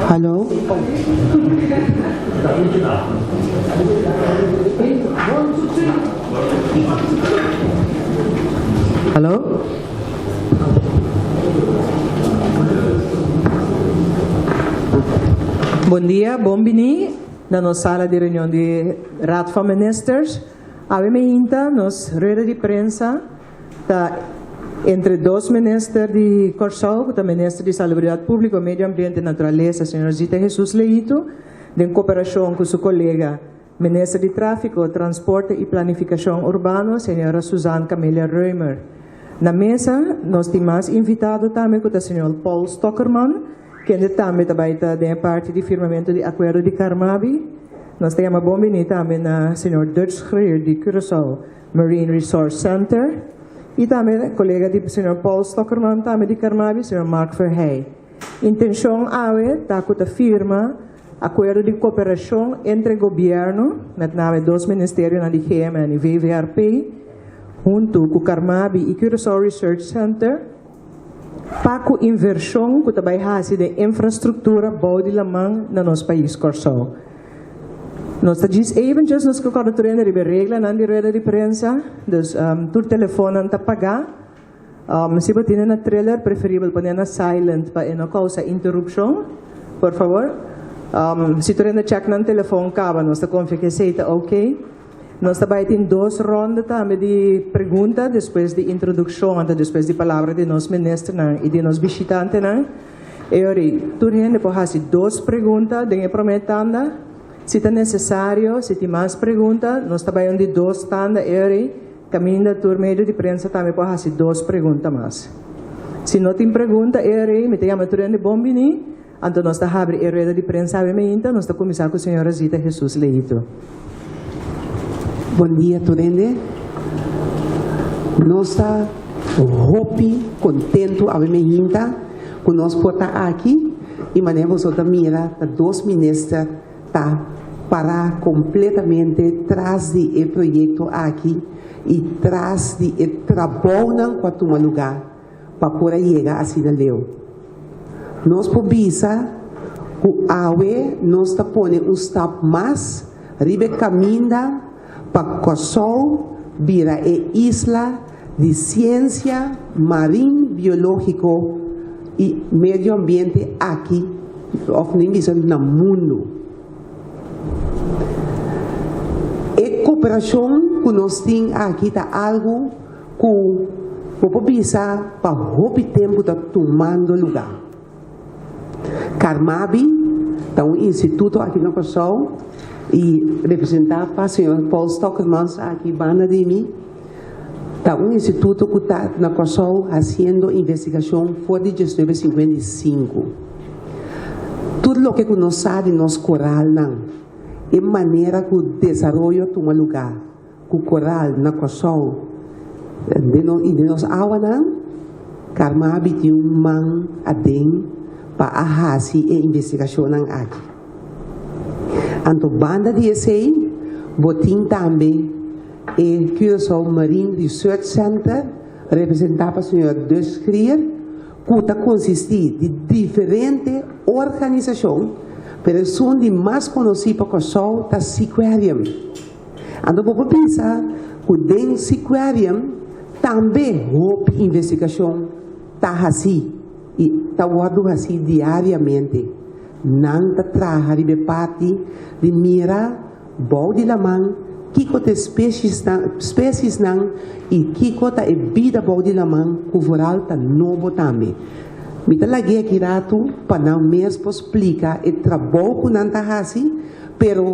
Hallo. Hallo. Bon dia, bon bini na nos sala di reunion di Raad van Ministers. Awe meinta nos rueda di prensa ta entre dos minister di Kòrsou, ku ta Minister di Salubridat Públiko, Medio Ambiente i Naturalesa, señor Zita Jesus Leito, den koperashon ku su kolega Minister di Tráfiko, Transporte i Planifikashon Urbano, señora Suzanne Camelia Römer. Na mesa nos tin mas invitado tambe ku ta señor Paul Stokkerman, kende tambe ta bai ta den e parti di firmamentu di akuerdo di Carmabi. Nos ta yama bon bini tambe na señor Dutch Schrier di Curaçao Marine Resource Center i tambe kolega di señor Paul Stokkerman tambe di Carmabi, señor Mark Verheij. Intenshon awe ta ku ta firma Akuerdo di koperashon entre gobièrnu, met name dos ministerionan di GMN i VVRP, huntu ku Carmabi i Curaçao Research Center, pa ku invershon ku ta bai hasi den infrastruktura bou di laman na nos pais Kòrsou. Nos ta djis eventjes nos ke kòrda tur hende riba e reglanan di rueda di prensa, dus tur telefonnan ta pagá. Si bo tene na triller, preferibel pone na silent pa e no kousa interupshon, por fabor. Si tur hende chèk nan telefòn kaba, nos ta konfia ku esei ta oke. Nos ta bai tin dos ronda tambe di pregunta despues di introdukshon, anto despues di palabra di nos ministernan i di nos bishitantenan. E ora ei, tur hende por hasi dos pregunta den e promé tanda. Si ta nesesario, si tin mas pregunta, nos ta bai un di dos tanda e ora ei. Caminda tur medio di prensa tambe por haci dos pregunta mas. Si no tin pregunta e rey mi ta yama tur hende bon bini, anto nos ta habri e rueda di prensa awe meinta, nos ta cuminsa cu señora Zita Jesus Leito. Bon dia tur hende. Nos ta hopi contento awe meinta cu nos por ta aki y manera boso ta mira ta dos minister ta pará kompletamente tras di e proyekto aki i tras di e trabounan ku a tuma lugá pa por a yega asina leu. Nos por bisa ku awe nos ta pone un stap mas riba e kaminda pa Kòrsou bira e isla di siensia marin biológiko i medio ambiente aki òf nin bisa na mundu. E koperashon ku nos tin aki ta algu ku bo por bisa pa hopi tempu ta tumando lugá. Carmabi ta un instituto aki na Kòrsou i representá pa señor Paul Stokkermans aki banda di mi. Ta un instituto ku ta na Kòrsou hasiendo investigashon for di diesnuebe sinkuenta i sinku. Tur loke ku nos sa di nos koralnan, e manera ku desaroyo a tuma lugá ku koral na Kòrsou i den nos awanan, Carmabi tin un man aden pa a hasi e investigashonnan aki. Anto banda di esei bo tin tambe e Curaçao Marine Research Center, representá pa señor De Schrier, ku ta konsistí di diferente organisashon, pero esun di mas konosí pa Kòrsou ta Seaquarium. Anto bo por bisa ku den Seaquarium tambe hopi investigashon ta hasi i ta wòrdu hasi diariamente. Nan ta traha riba e parti di mira bou di laman kiko ta e spesiesnan i kiko ta e bida bou di laman ku vooral ta nobo tambe. Mi ta lag'é aki ratu pa nan mes por splika e trabou ku nan ta hasi, pero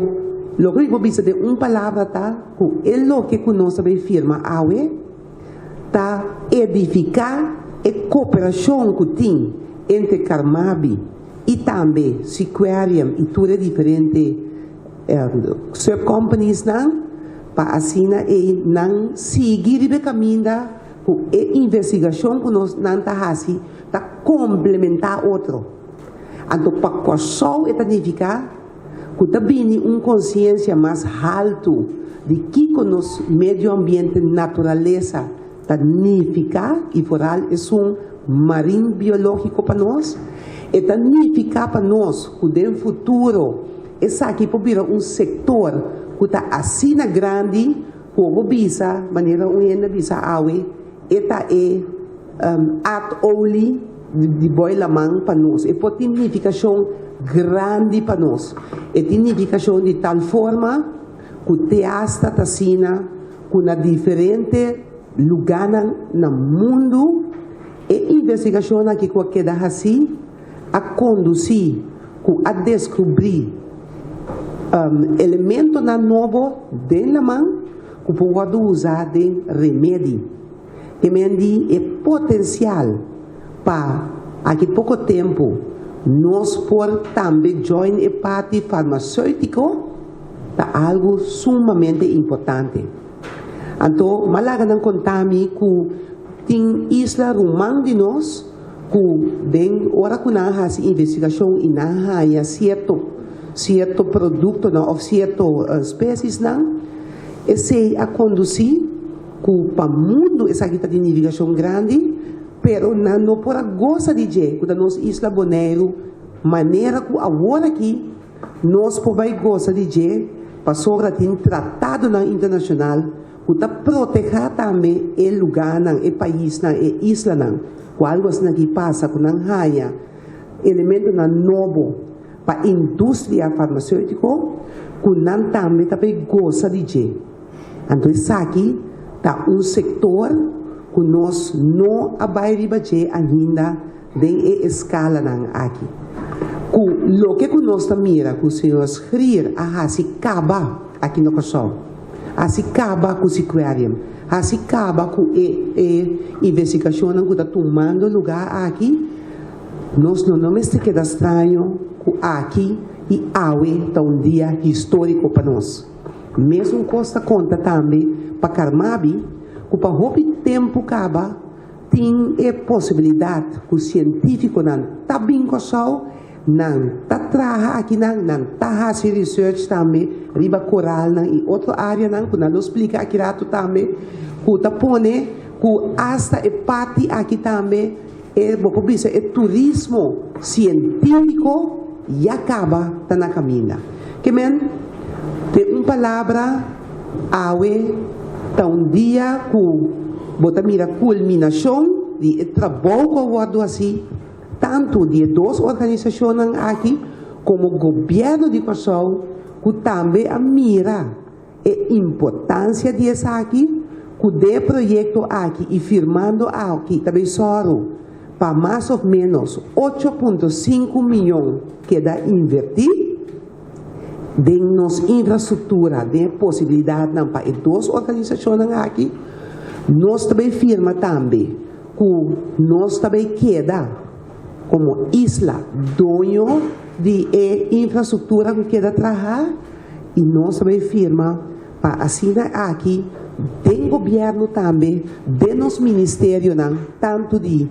loke mi por bisa den un palabra ta ku e loke ku nos ta bay firma awe ta edifiká e koperashon ku tin entre Carmabi i tambe Seaquarium i tur e diferente subcompaniesnan pa asina ei nan sigui riba e kaminda ku e investigashon ku nos nan ta hasi ta komplementá otro. Anto pa Kòrsou e ta nifiká ku ta bini un konsiensia mas haltu di kiko nos medio ambiente naturalesa ta nifiká i foral esun marin biológiko pa nos. E ta nifiká pa nos ku den futuro esaki por bira un sektor ku ta asina grandi ku bo bisa, manera un hende a bisa awe, e ta e aardolie di boi laman pa nos. E por tin nifikashon grandi pa nos. E tin nifikashon di tal forma ku te asta ta asina ku na diferente lugánan na mundu e investigashonnan aki ku a keda hasí a kondusí ku a deskubrí elementonan nobo den laman ku por wòrdu usá den remedi. E men di e potensial pa aki poko tempu nos por tambe join e parti farmaseutiko ta algu sumamente importante. Anto m'a laga nan konta mi ku tin isla ruman di nos ku den ora ku nan a hasi investigashon i nan haña sierto sierto produktonan òf sierto spesiesnan, esei a kondusí ku pa mundu esaki ta di nifikashon grandi, pero nan no por a gosa di dje ku ta nos isla Boneiru manera ku awor aki nos por bai gosa di dje pasobra tin tratadonan internashonal ku ta protehá tambe e lugánan, e paisnan, e islanan ku algu asina aki pasa ku nan haña elementonan nobo pa industria farmaseutiko ku nan tambe ta bai gosa di dje. Anto esaki ta un sektor ku nos no a bai riba dje ainda den e eskalanan aki. Ku loke ku nos ta mira ku señor Schrier a hasi kaba aki na Kòrsou, hasi kaba ku Seaquarium, hasi kaba ku e e investigashonnan ku ta tumando lugá aki, nos no no mester keda straño ku aki i awe ta un dia históriko pa nos. Mesun kos ta konta tambe pa Carmabi ku pa hopi tempu kaba tin e posibilidat ku sientífikonan ta bin Kòrsou, nan ta traha akinan, nan ta hasi research tambe riba koralnan i otro áreanan ku nan lo splika aki ratu tambe, ku ta pone ku asta e parti aki tambe e bo por bisa e turismo sientífiko ya kaba ta na kaminda. Ke men, den un palabra, awe ta un dia ku bo ta mira kulminashon di e trabou ku a wòrdu hasí tantu di e dos organisashonnan aki komo gobièrnu di Kòrsou ku tambe a mira e importansia di esaki ku den e proyekto aki i firmando aki ta bay sòru pa mas òf ménos 8.5 miyon keda invertí den nos infrastruktura, den e posibilidatnan pa e dos organisashonnan aki. Nos ta bay firma tambe ku nos ta bay keda komo isla doño di e infrastruktura ku keda traha. I nos ta bay firma pa asina aki den gobierno tambe, den nos ministerionan, tanto di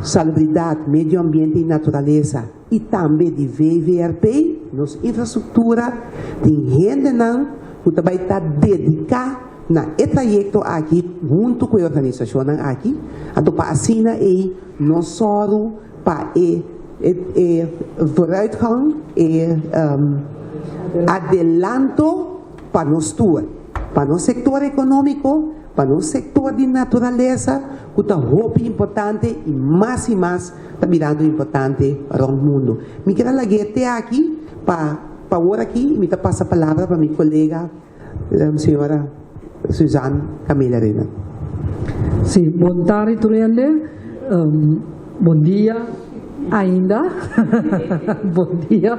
Salubridad, Medio Ambiente y Naturalesa y tambe di VVRP, nos infrastructura, tin hendenan cu ta bay ta dedica na e trayecto aki hunto cu e organisacionnan aki, anto pa asina ey nos sòru pa e e vooruitgang, e adelanto pa nos tur. Pa nos sektor ekonómiko, pa nos sektor di naturalesa, ku ta hopi importante i mas ta birando importante rònt mundu. Mi ke lag'é te aki pa pa awor aki, mi ta pasa palabra pa mi kolega, señora Suzanne Camilla Rena. Sí, bon tardi, tur hende. Bon dia ainda. Bon dia.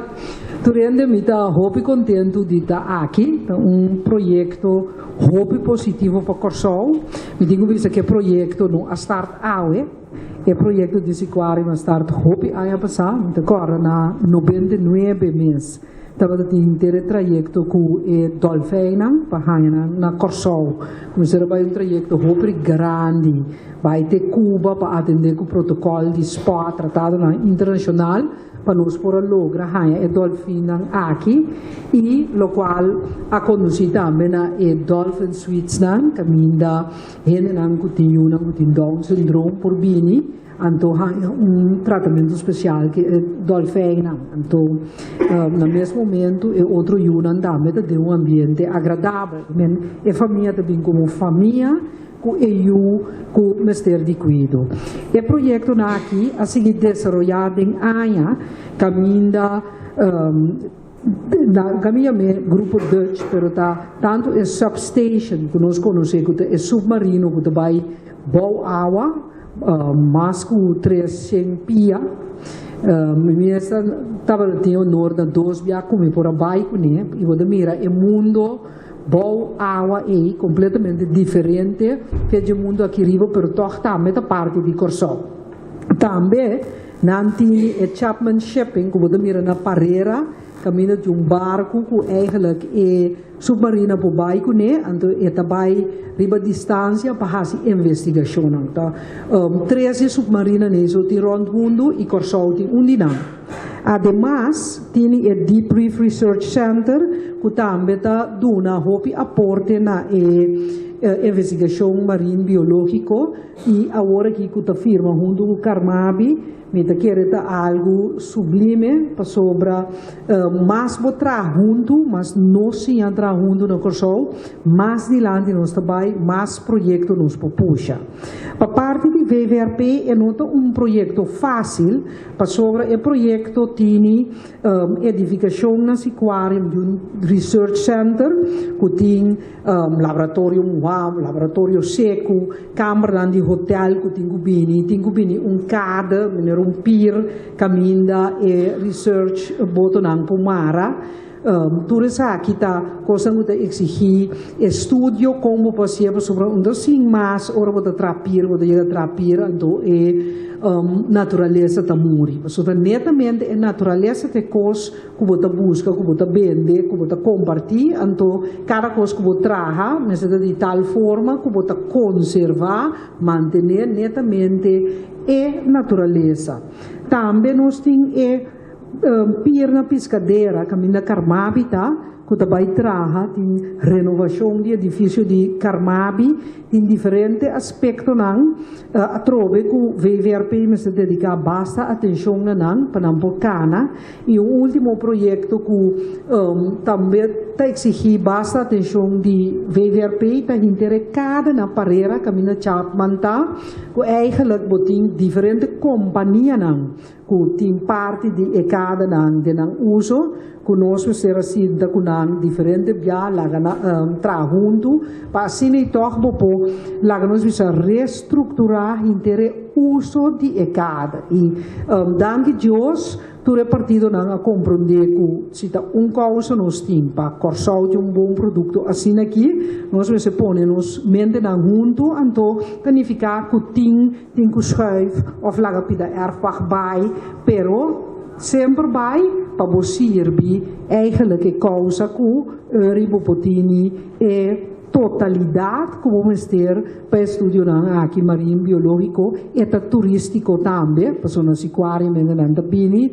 Tur hende, mi ta hopi kontentu di ta aki. Un proyekto hopi positivo pa Kòrsou. Mi tin ku bisa ku e proyekto no a start awe. E proyekto di Seaquarium a start hopi aña pasá. Mi ta kòrda na 99 mes. Tabatin e trayekto ku e dolfijnen pa na Kòrsou. Kuminsá bai un trayekto hopi grandi. Bai te Cuba pa atendé ku protokòl di SPA, tratado internashonal, pa nos por logra haña e dolfijnen aki i lokual a kondusí tambe na e dolphin suites nan kaminda hendenan ku tin nan ku tin Down syndrome por bini, anto un tratamentu spesial ku e dolfijnen. Anto na mes momento e otro yunan tambe ta den un ambiente agradabel men e famia tambe komo famia ku e yu ku mester di kuido. E proyekto aki a sigui desaroyá den aña kaminda na kaminda me grupo Dutch, pero ta tantu e substation ku nos konosé ku e submarino ku bai bou awa mas ku 300 pia. Mi tabatin honor na dos bia ku mi por a bai kuné i bo mira e mundu bou awa e kompletamente diferente ku e mundu aki riba, pero toch tambe ta parti di Kòrsou. Tambe nan tin e Chapman Shipping, ku bo mira na Parera, kaminda di un barku ku eigenlijk e submarina por bai kuné, anto e ta bai riba distansia pa hasi investigashon. Ta 13 submarina neso tin rònt mundu i Kòrsou tin un di nan. Ademas, tin e Deep Reef Research Center, ku tambe ta duna hopi aporte na e investigashon marin biológiko i awor aki ku ta firma huntu ku Carmabi, mi ta kere ta algu sublime pasobra mas bo traha huntu, mas nos siña traha huntu na Kòrsou, mas dilanti nos ta bai, mas proyekto nos por pusha. Pa parti di VVRP, e no ta un proyekto fásil, pasobra e proyekto tin edifikashon na Seaquarium di un research center, ku tin laboratorio muhá, laboratorio seku, kamber di hotel ku tin ku bini un kade, manera un pier, kaminda e research botonan por mara. Tur esaki ta kos ku ta eksigí estudio komo posibel sobre un sin mas ora bo ta traha pier, bo ta yega traha pier, anto e naturalesa ta muri. So netamente e naturalesa ta kos ku bo ta buska, ku bo ta bende, ku bo ta kompartí, anto kada kos ku bo traha, mester di tal forma ku bo ta konservá, mantené netamente e naturalesa. Tambe nos tin e pier na Piscadera, kaminda Carmabi ta, ku ta bai traha, tin renovashon di edifisio di Carmabi, tin diferente aspektonan, atrobe ku VVRP mester dediká basta atenshon na nan, pa nan por kana, i un último proyekto ku tambe ta eksigí basta atenshon di VVRP, ta henter e kade na Parera, kaminda Chapman ta, ku eigenlijk bo tin diferente kompanianan, ku tin parti di e kadenan den nan uso, ku nos mester a sinta ku nan diferente bia, laga na, traha huntu, pa asina toch bo por, laga nos bisa restrukturá henter e uso di e kade. I danki Dios, tur e partidonan a komprondé ku si ta un kousa nos tin pa Kòrsou tin un bon produkto asina aki, nos mester pone nos mentenan huntu, anto planifiká ku tin ku schuif òf laga pida erfpacht bai, pero semper bai pa bo sirbi eigenlijk e kousa ku riba por tin e totalidat komo mester pa estudionan aki marin biológiko i ta turístiko tambe, pasobra na Seaquarium nan ta bini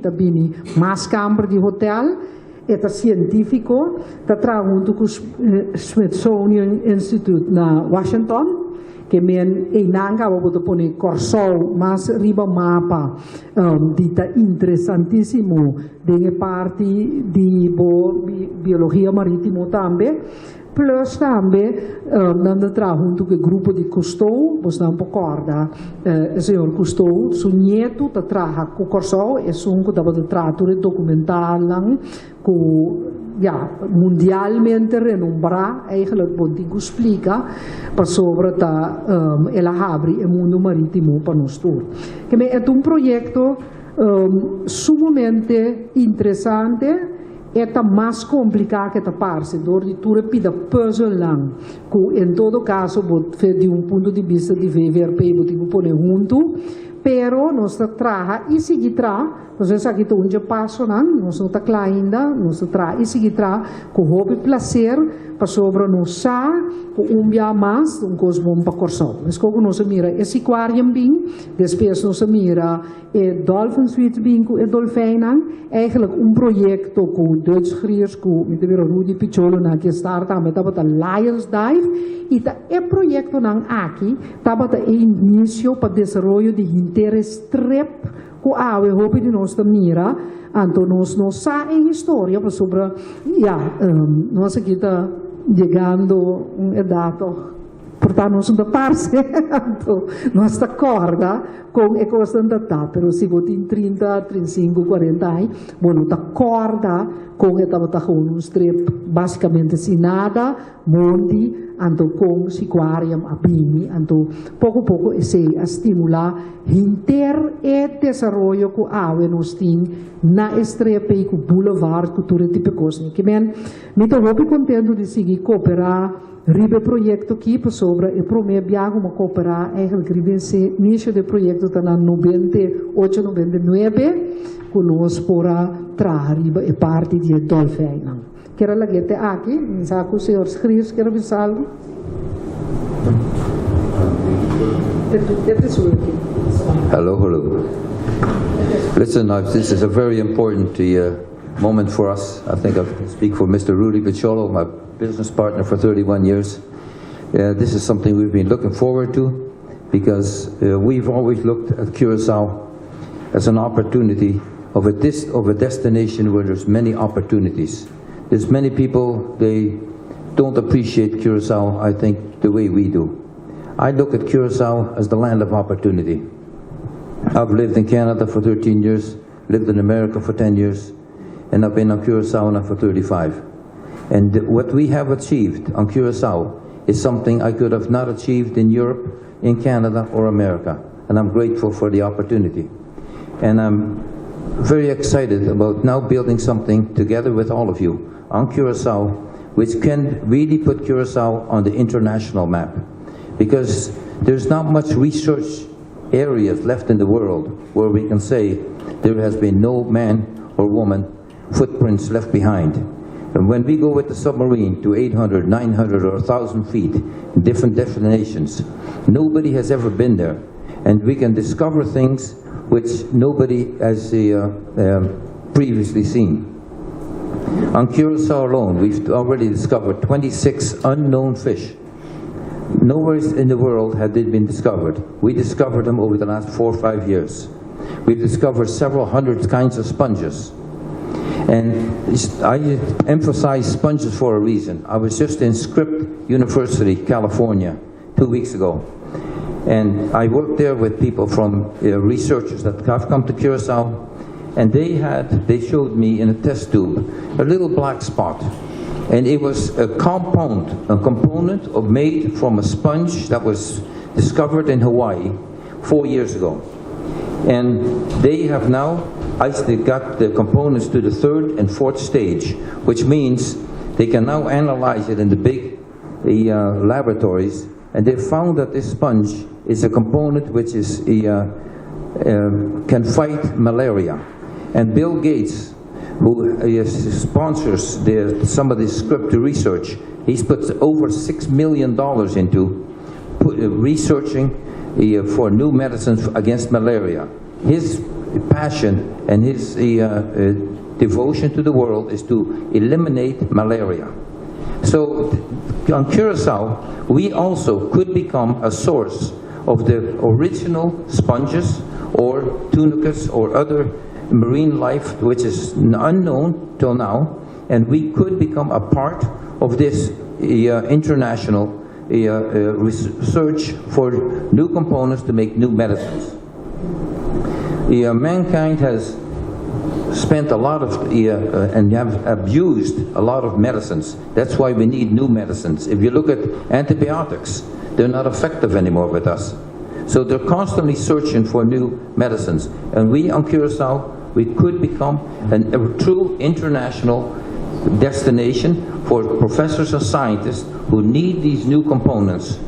mas kamber di hotel e ta sientífiko, ta traha huntu ku Smithsonian Institute na Washington, ke men einan kaba bo ta pone Kòrsou mas riba mapa di ta interesantísimo den e parti di bo biologia marítimo tambe. Plus tambe nan ta traha huntu ku e grupo di Cousteau, bosnan por kòrda e señor Cousteau su nietu ta traha ku Kòrsou, esun ku tabata traha tur e dokumentalnan ku ya mundialmente renombrá, eigenlijk bo tin ku splika pasobra ta el a habri e mundu marítimo pa nos tur. Keme e ta un proyekto sumamente interesante. E ta mas kompliká ke ta parse dor di tur e pida pùzelnan ku en todo kaso bo fe di un punto di bista di VVRP bo tin ku pone huntu. Pero nos ta traha i sigui traha, pasobra esaki ta un dje pasonan, nos no ta kla ainda, nos ta traha i sigui traha ku hopi plaser pasobra nos sa ku un bia mas ta un kos bon pa Kòrsou. Meskos ku nos a mira e Seaquarium bin, despues nos a mira E Dolphin Suite bin ku e dolfijnnan, eigenlijk un proyekto ku Dutch Griers ku mi ta bira Rudy Picholo nan ke start tambe tabata Lions Dive i ta e proyektonan aki tabata e inisio pa desaroyo di henter e strip ku awe hopi di nos ta mira anto nos no sa e historia pasobra ya nos aki ta yegando un edat tog. Por ta nos no ta parse, anto nos ta kòrda kon e kosnan ta ta. Pero si bo tin trinta, trinsinku, kuarenta aña, bo no ta kòrda kon e tabata gewoon un strip básikamente sin nada, mondi, anto kon Seaquarium a bini. Anto poko poko esei a stimulá henter e desaroyo ku awe nos tin na e strip ei ku boulevard ku tur e tipo e kosnan. Ke men mi ta hopi kontentu di sigui kooperá. Riba e proyekto ki pasobra e promé biaha ku mi a kooperá eigenlijk riba e inisio di e proyekto ta na 98, 99 ku nos por a traha riba e parti di e dolfijnnan. Kier a lag'é te aki, mi sa ku señor Schriers kier a bisa algu. Hello, hello. Listen, this is a very important moment for us. I think I speak for Mr. Rudy Picciolo, my business partner for 31 years. This is something we've been looking forward to because we've always looked at Curacao as an opportunity of a destination where there's many opportunities. There's many people, they don't appreciate Curacao, I think, the way we do. I look at Curacao as the land of opportunity. I've lived in Canada for 13 years, lived in America for 10 years, and I've been on Curacao now for 35. And what we have achieved on Curacao is something I could have not achieved in Europe, in Canada, or America. And I'm grateful for the opportunity. And I'm very excited about now building something together with all of you on Curacao, which can really put Curacao on the international map. Because there's not much research areas left in the world where we can say there has been no man or woman footprints left behind. And when we go with the submarine to 800, 900, or 1,000 feet in different destinations, nobody has ever been there. And we can discover things which nobody has previously seen. On Curacao alone, we've already discovered 26 unknown fish. Nowhere in the world had they been discovered. We discovered them over the last 4 or 5 years. We've discovered several hundred kinds of sponges. And I emphasize sponges for a reason. I was just in Scripps University, California, 2 weeks ago. And I worked there with people from researchers that have come to Curacao, and they showed me in a test tube a little black spot. And it was a compound, a component of made from a sponge that was discovered in Hawaii 4 years ago. And they have now got the components to the third and fourth stage, which means they can now analyze it in the big laboratories, and they found that this sponge is a component which can fight malaria. And Bill Gates, who sponsors some of this Scripps research, he's put over $6 million into researching for new medicines against malaria. His passion and his devotion to the world is to eliminate malaria. So on Curacao, we also could become a source of the original sponges or tunicates or other marine life which is unknown till now, and we could become a part of this international research for new components to make new medicines. Mankind has spent a lot of and have abused a lot of medicines. That's why we need new medicines. If you look at antibiotics, they're not effective anymore with us. So they're constantly searching for new medicines. And we on Curacao, we could become a true international destination for professors and scientists who need these new components.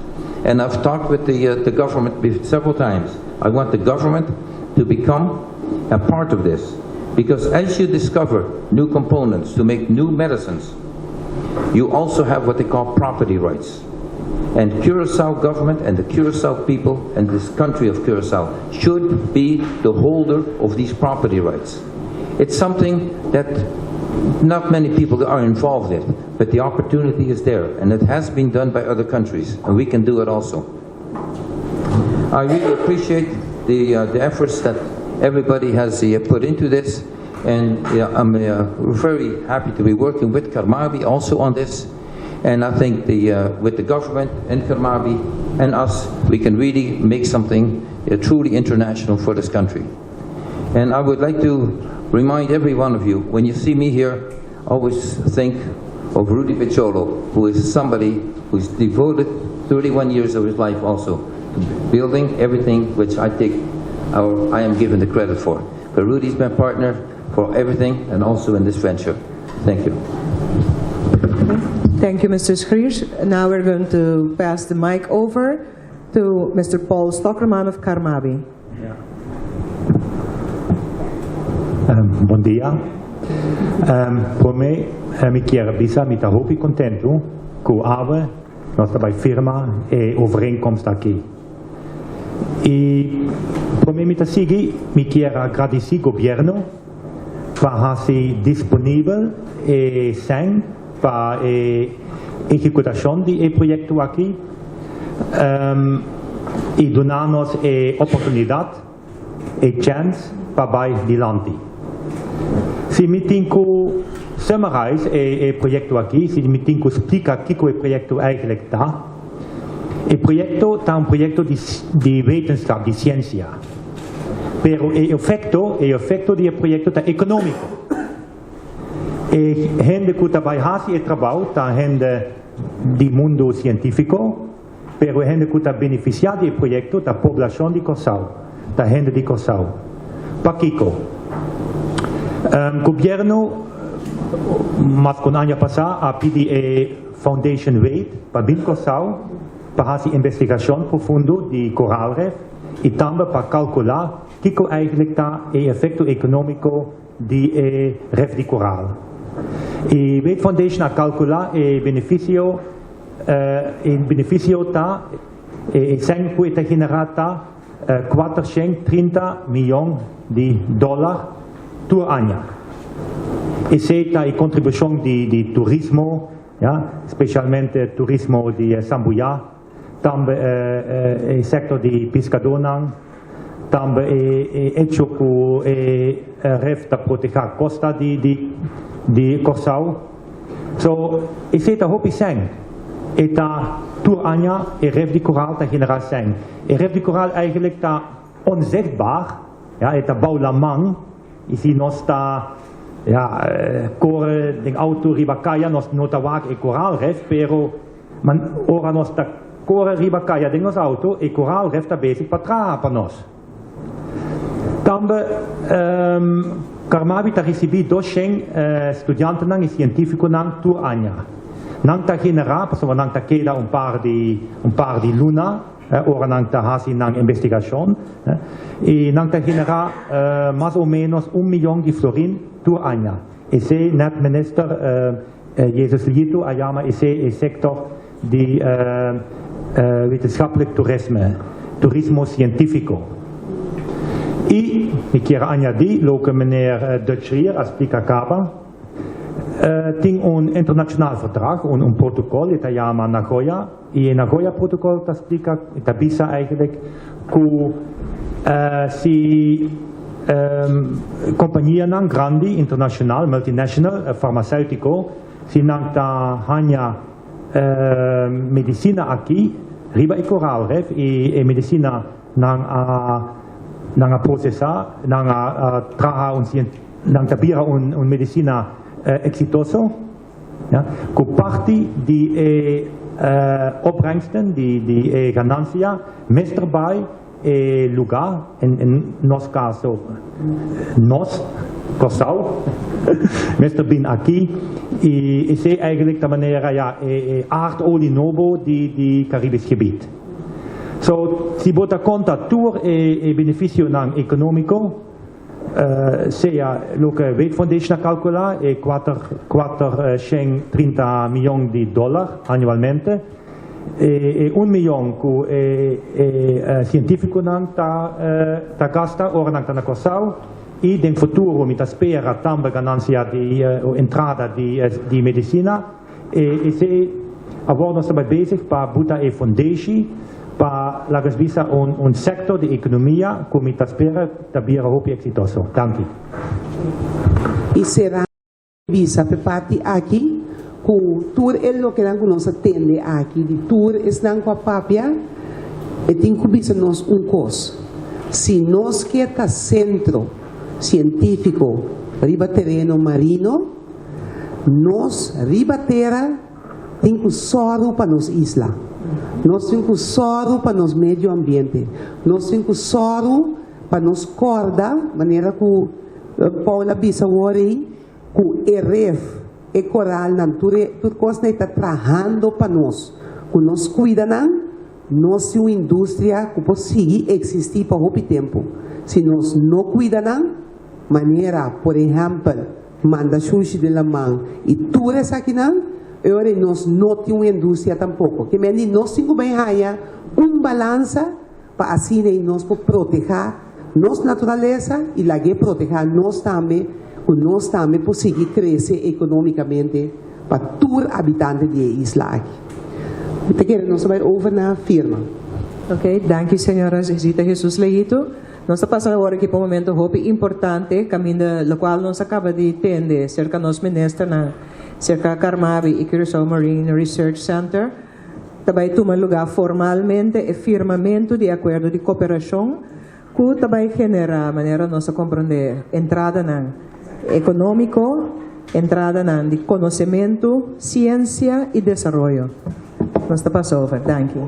And I've talked with the government several times. I want the government to become a part of this. Because as you discover new components to make new medicines, you also have what they call property rights. And Curacao government and the Curacao people and this country of Curacao should be the holder of these property rights. It's something that not many people are involved in, but the opportunity is there, and it has been done by other countries, and we can do it also. I really appreciate the efforts that everybody has put into this, and I'm very happy to be working with Carmabi also on this. And I think with the government and Carmabi and us, we can really make something truly international for this country. And I would like to remind every one of you, when you see me here, always think of Rudy Picciolo, who is somebody who's devoted 31 years of his life also to building everything which I take, or I am given the credit for. But Rudy's my partner for everything and also in this venture. Thank you. Thank you, Mr. Schriers. Now we're going to pass the mic over to Mr. Paul Stokkerman of Carmabi. Bon dia. Pa mi, mi kier bisa, mi ta hopi contento cu awe nos ta bay firma e overeenkomst aki. Y pa mi ta sigui, mi kier gradici gobierno pa haci disponibel e cen pa e ehecutacion di e proyecto aki y duna nos e oportunidad, e chance pa bay dilanti. Si mi tin cu summarize e proyecto aki, si mi tin cu splica kico e proyecto eigenlijk ta, e proyecto ta un proyecto di wetenschap, di ciencia. Pero e efecto di e proyecto ta economico. E hende cu ta bay haci e trabou ta hende di mundo cientifico, pero hende cu ta beneficia di e proyecto ta poblacion di Corsou, ta hende di Corsou. Pakico. Gobierno, mas cu aña pasa, a pidi e Foundation Wade pa bin Corsou pa haci investigacion profundo di koraalrif y tambe pa calcula kico eigenlijk ta e efecto economico di e rif di koraal. E Wade Foundation a calcula e beneficio ta e cen cu ta genera ta 430 miyon di dollar tur aña. Esey ta e contribucion di turismo, ja, specialmente turismo di sambuya, tambe e sector di piscadonan, tambe e hecho cu e rif ta proteha costa di Corsou. So, esey ta hopi cen. E ta tur aña e rif di koraal ta genera cen. E rif di koraal eigenlijk ta onzichtbaar, ja, e ta bou laman, y si nos ta, ja, core den auto riba caya, nos no ta wak e koraalrif, pero man, ora nos ta core riba caya den nos auto, e koraalrif ta bezig pa traha pa nos. Tambe Carmabi ta recibi 200 studiantenan y cientificonan tur aña. Nan ta genera, pasobra nan ta keda un par di luna, ora nan ta haci nan investigacion, y nan ta genera mas o menos 1 miyon di florin tur aña. Esey net minister Jesus Lito a yama esey e sector di wetenschappelijk toerisme, turismo cientifico. Y mi kier añadi, loke meneer Dutchrier a splica caba, tin un internationaal verdrag, un protocol, e yama Nagoya, y Nagoya protocol ta splica, ta bisa eigenlijk, cu si companianan grandi, internacional, multinational, farmaceutico, si nan ta haña Medisina aki riba e koraalref i e medisina nan a nan a prosesá, nan a traha un nan ta bira un un medisina eksitoso, ya, ku parti di e opbrengsten di di e ganansia mester bai E lugá, en nos kaso nos, Kòrsou, mester bin aki i esei eigenlijk ta manera ya e aardolie nobo di di Caribisch gebied. So si bo ta konta tur e e benefisionan ekonómiko, sea loke Wade Foundation a kalkulá, e kuater 430 miyon di dòler anualmente, E un miyon ku e sientífikonan ta gasta ora nan ta na Kòrsou i den futuro mi ta spera tambe ganansia di entrada di medisina. Esei awor nos ta bai bezig pa buta e fundeshi pa laga nos bisa un sektor di ekonomia ku mi ta spera ta bira hopi eksitoso. Danki. I sera. Bisa p'e parti aki ku tur e lokenan ku nos a tende aki di tur esnan ku a papia, e tin ku bisa nos un kos, si nos ke ta sentro sientífiko riba tereno marino, nos riba tera tin ku sòru pa nos isla, nos tin ku sòru pa nos medio ambiente, nos tin ku sòru pa nos kòrda manera ku Paul a bisa awor ei ku e ref, e koralnan, tur e tur kosnan ei ta trahando pa nos. Ku nos kuida nan, nos tin un industria ku por sigui eksistí pa hopi tempu. Si nos no kuida nan, manera por ehèmpel manda shushi den laman i tur esakinan, e ora ei nos no tin un industria tampoko. Ke men di nos tin ku bai haña un balansa. Pa asina ei nos por protehá nos naturalesa i lag'é protehá nos tambe, ku nos tambe por sigui krese ekonómikamente pa tur abitante di e isla aki. Mi ta kere nos ta bai over na firma. Ok, danki señora Zita Jesus Leito. Nos ta pasa awor aki pa un momento hopi importante kaminda lokual nos a kaba di tende serka nos ministernan, serka Carmabi i Curaçao Marine Research Center. Ta bai tuma lugá formalmente e firmamentu di e akuerdo di koperashon ku ta bai generá, manera nos a komprondé, entradanan ekonómiko, entradanan di konosementu, siensia i desaroyo. Nos ta pasa over. Danki.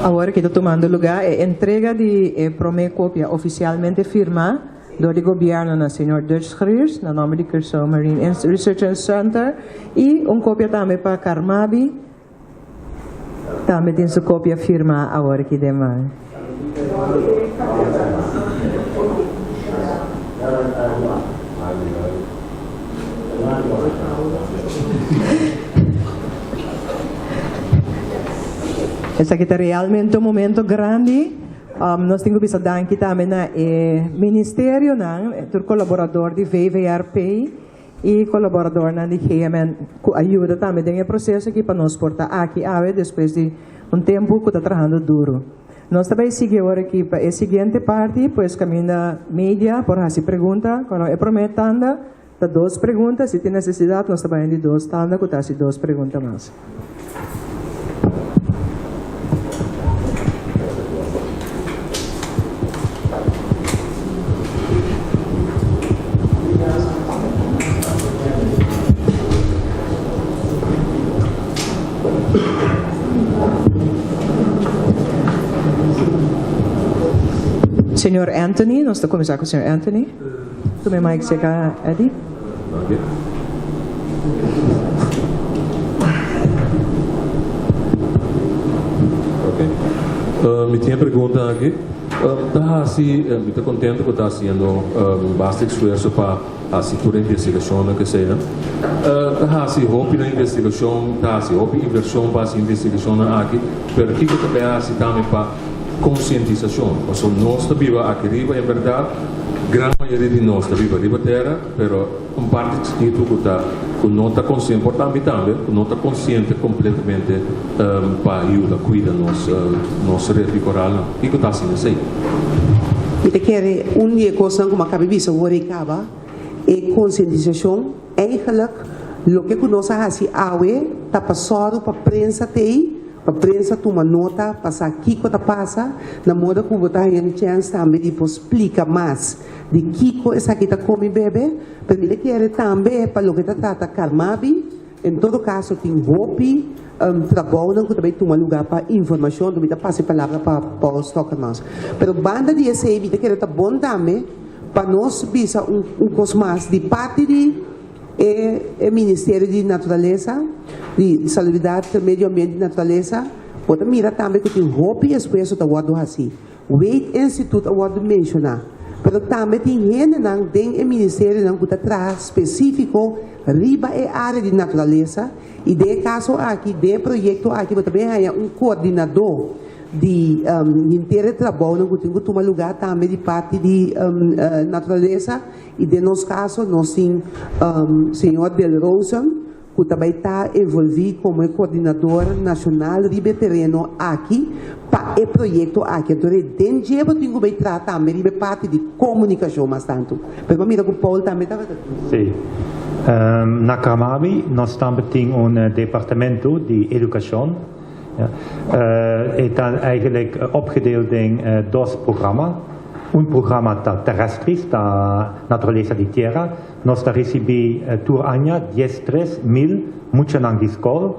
Awor aki ta tumando lugá e entrega di e promé kopia ofisialmente firmá dor di gobièrnu na señor Dutch Schriers na nòmber di Curaçao Marine Research Center i un kopia tambe pa Carmabi tambe tin su kopia firmá awor aki den man. Esaki ta realmente un momento grandi. Nos tin ku bisa danki tambe na e ministerionan, tur kolaborador di VVRP i kolaboradornan di GMN ku a yuda tambe den e proseso aki pa nos por ta aki awe despues di un tempu ku ta trahando duru. Nos ta bai sigui awor aki pa e siguiente parti, pues kaminda media por hasi pregunta. Kono e promé tanda ta dos pregunta, si tin nesesidat nos ta bai di dos tanda ku ta hasi dos pregunta mas. Señor Anthony, nos ta kuminsá ku señor Anthony. Tuma e mic serka Eddie. Ok. Mi tin e pregunta aki. Ta hasi, mi ta contento cu ta haciendo basta esfuerzo pa hasi tur e investigacionnan cu eseinan. Ta hasi hopi na investigacion, ta hasi hopi inversion pa hasi investigacionnan aki, pero kico ta bay hasi tambe pa concientisacion? Pasobra nos ta biba aki riba, en berdad gran mayoria di nos ta biba riba tera, pero un parti chikitu ku ta ku no ta konsiente, por ta ami tambe, ku no ta konsiente kompletamente pa yuda kuida nos nos ref di koralnan. Kiko ta hasi nesei? Mi ta kere un di e kosnan ku mi a kaba bisa wor ei kaba, e konsientisashon. Eigenlijk loke ku nos a hasi awe ta pa sòru pa prensa t'ei, Pa prensa tuma nota pa sa kiko ta pasa, na moda ku bo ta haña un chèns tambe di por splika mas di kiko esaki ta komi bebe. Pero mi ta kere tambe pa loke ta trata Carmabi, en todo kaso tin hopi trabounan ku ta bai tuma lugá pa informashon, mi ta pasa e palabra pa Paul Stokkermans. Pero banda di esei mi ta kere ta bon tambe pa nos bisa un kos mas di parti di. E Ministerio di Naturalesa, di Salubridat, Medio Ambiente i Naturalesa, bo ta mira tambe ku tin hopi esfuerso ta wòrdu hasí. Wade Institute a wòrdu menshoná, pero tambe tin hendenan den e ministerionan ku ta traha spesífiko riba e área di naturalesa i den e kaso aki, den e proyekto aki bo ta bin haña un koordinadó di henter e trabounan ku tin ku tuma lugá tambe di parti di naturalesa. I den nos kaso nos tin señor Del Rosen ku ta bai ta envolví komo e koordinador nashonal riba e tereno aki pa e proyekto aki. Anto den dje bo tin ku bai traha tambe riba e parti di komunikashon mas tantu. Pero bo a mira ku Paul tambe tabata tin. Sí. Na Carmabi nos tambe tin un departamento di edukashon. E ta eigenlijk opgedeeld den dos programa. Un programa ta terrestris, ta naturalesa di tierra. Nos ta ricibi tur aña diestres mil muchanan di scol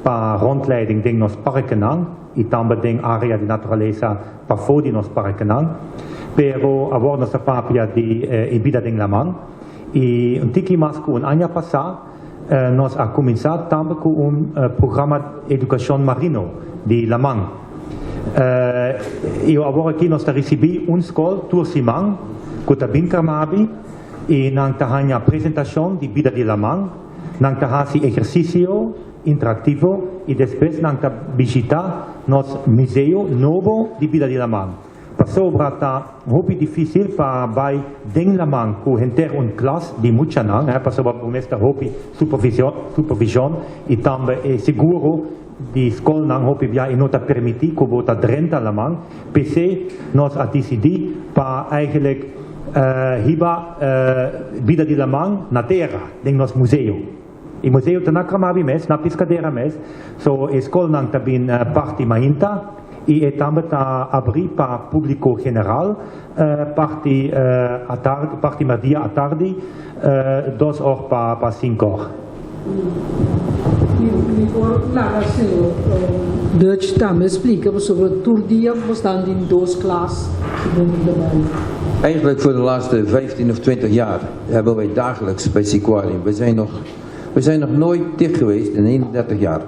pa rondleiding den nos parkenan y tambe den area di naturalesa pafó di nos parkenan. Pero awor nos ta papia di e bida den laman y un tiki mas cu un aña pasa nos a cuminsa tambe cu un programa educacion marino di laman. I awor aki nos ta risibí un skol tur siman ku ta bin Carmabi i nan ta haña presentashon di bida di laman, nan ta hasi ehersisio interaktivo i despues nan ta bishitá nos museo nobo di bida di laman. Pasobra ta hopi difísil pa bai den laman ku henter un klas di muchanan, pasobra bo mester hopi supervishon i tambe e seguro. Di skolnan hopi bia e no ta permití ku bo ta drenta laman, p'esei nos a disidí pa eigenlijk hiba bida di laman na tera den nos museo. E museo ta na Carmabi mes, na Piscadera mes. So e skolnan ta bin parti mainta i e tambe ta abrí pa públiko general parti atardi, parti merdia atardi, 2 or pa 5 or. Mi por laga señor Dutch tambe splika sobre tur dia bo tin dos klas ku bo bai. Eigenlijk voor de laatste 15 of 20 jaar hebben wij dagelijks bij Seaquarium. We zijn nog nooit dicht geweest in 31 jaar.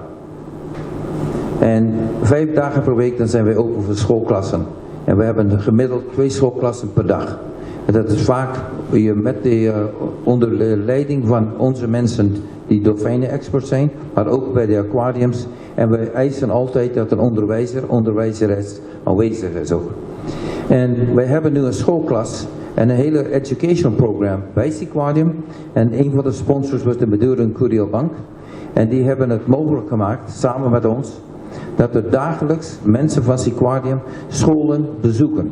En 5 dagen per week, dan zijn wij open voor schoolklassen. En we hebben gemiddeld twee schoolklassen per dag. En dat is vaak je met de, onder de leiding van onze mensen die dolfijnen-experts zijn, maar ook bij de aquariums. En we eisen altijd dat een onderwijzer, onderwijzeres aanwezig is ook. En wij hebben nu een schoolklas en een hele educational program bij Seaquarium. En een van de sponsors was de Madurodam Curiel Bank. En die hebben het mogelijk gemaakt, samen met ons, dat er dagelijks mensen van Seaquarium scholen bezoeken.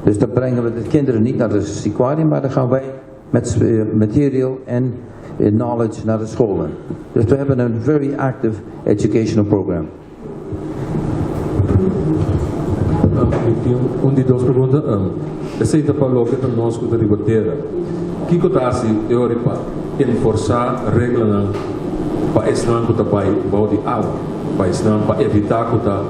Dus dan brengen we de kinderen niet naar de Seaquarium, maar dan gaan wij met material en knowledge naar de scholen. Dus we hebben een very active educational program. Mi tin un di dos pregunta. Esei ta pa loke ta nos ku ta riba tera. Kiko ta hasi e ora pa enforsá reglanan pa esnan ku ta bai bou di awa, pa esnan pa evitá ku ta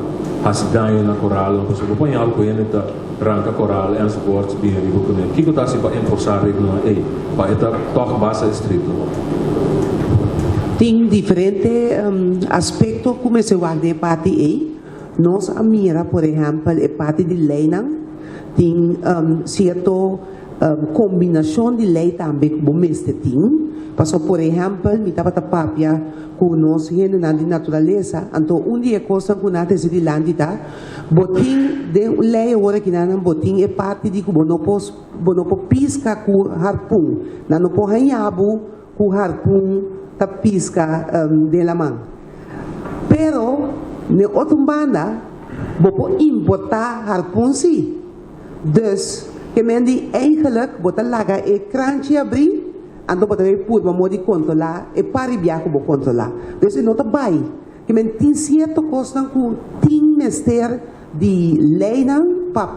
hasi daño na koral, pasobra bo paña ku hende ta ranka koral enzovoorts bin riba kuné. Kiko ta hasi pa enforsá reglanan ei? Pa e ta toch basta estrikto. Tin diferente aspekto ku mester wak den parti ei. Nos a mira, por ehèmpel, e parti di leinan, tin sierto kombinashon di lei tambe ku bo mester tin. Paso, por ehèmpel, mi tabata papia ku nos hendenan di naturalesa, anto un di e kosnan ku nan a dilanti ta, bo tin den lei awor aki nan bo tin e parti di ku bo no por piska ku harpun. Nan no por haña bo ku harpun ta piska den laman. Pero, na otro banda, bo por importá harpun si. Dus, ke men di eigenlijk, bo ta laga e kranchi abrí, anto bo ta bai purba moda di kontrolá, e pari bia ku bo kontrolá. Dus, no ta bai. Ke men tin sierto kosnan ku tin mester di leinan pa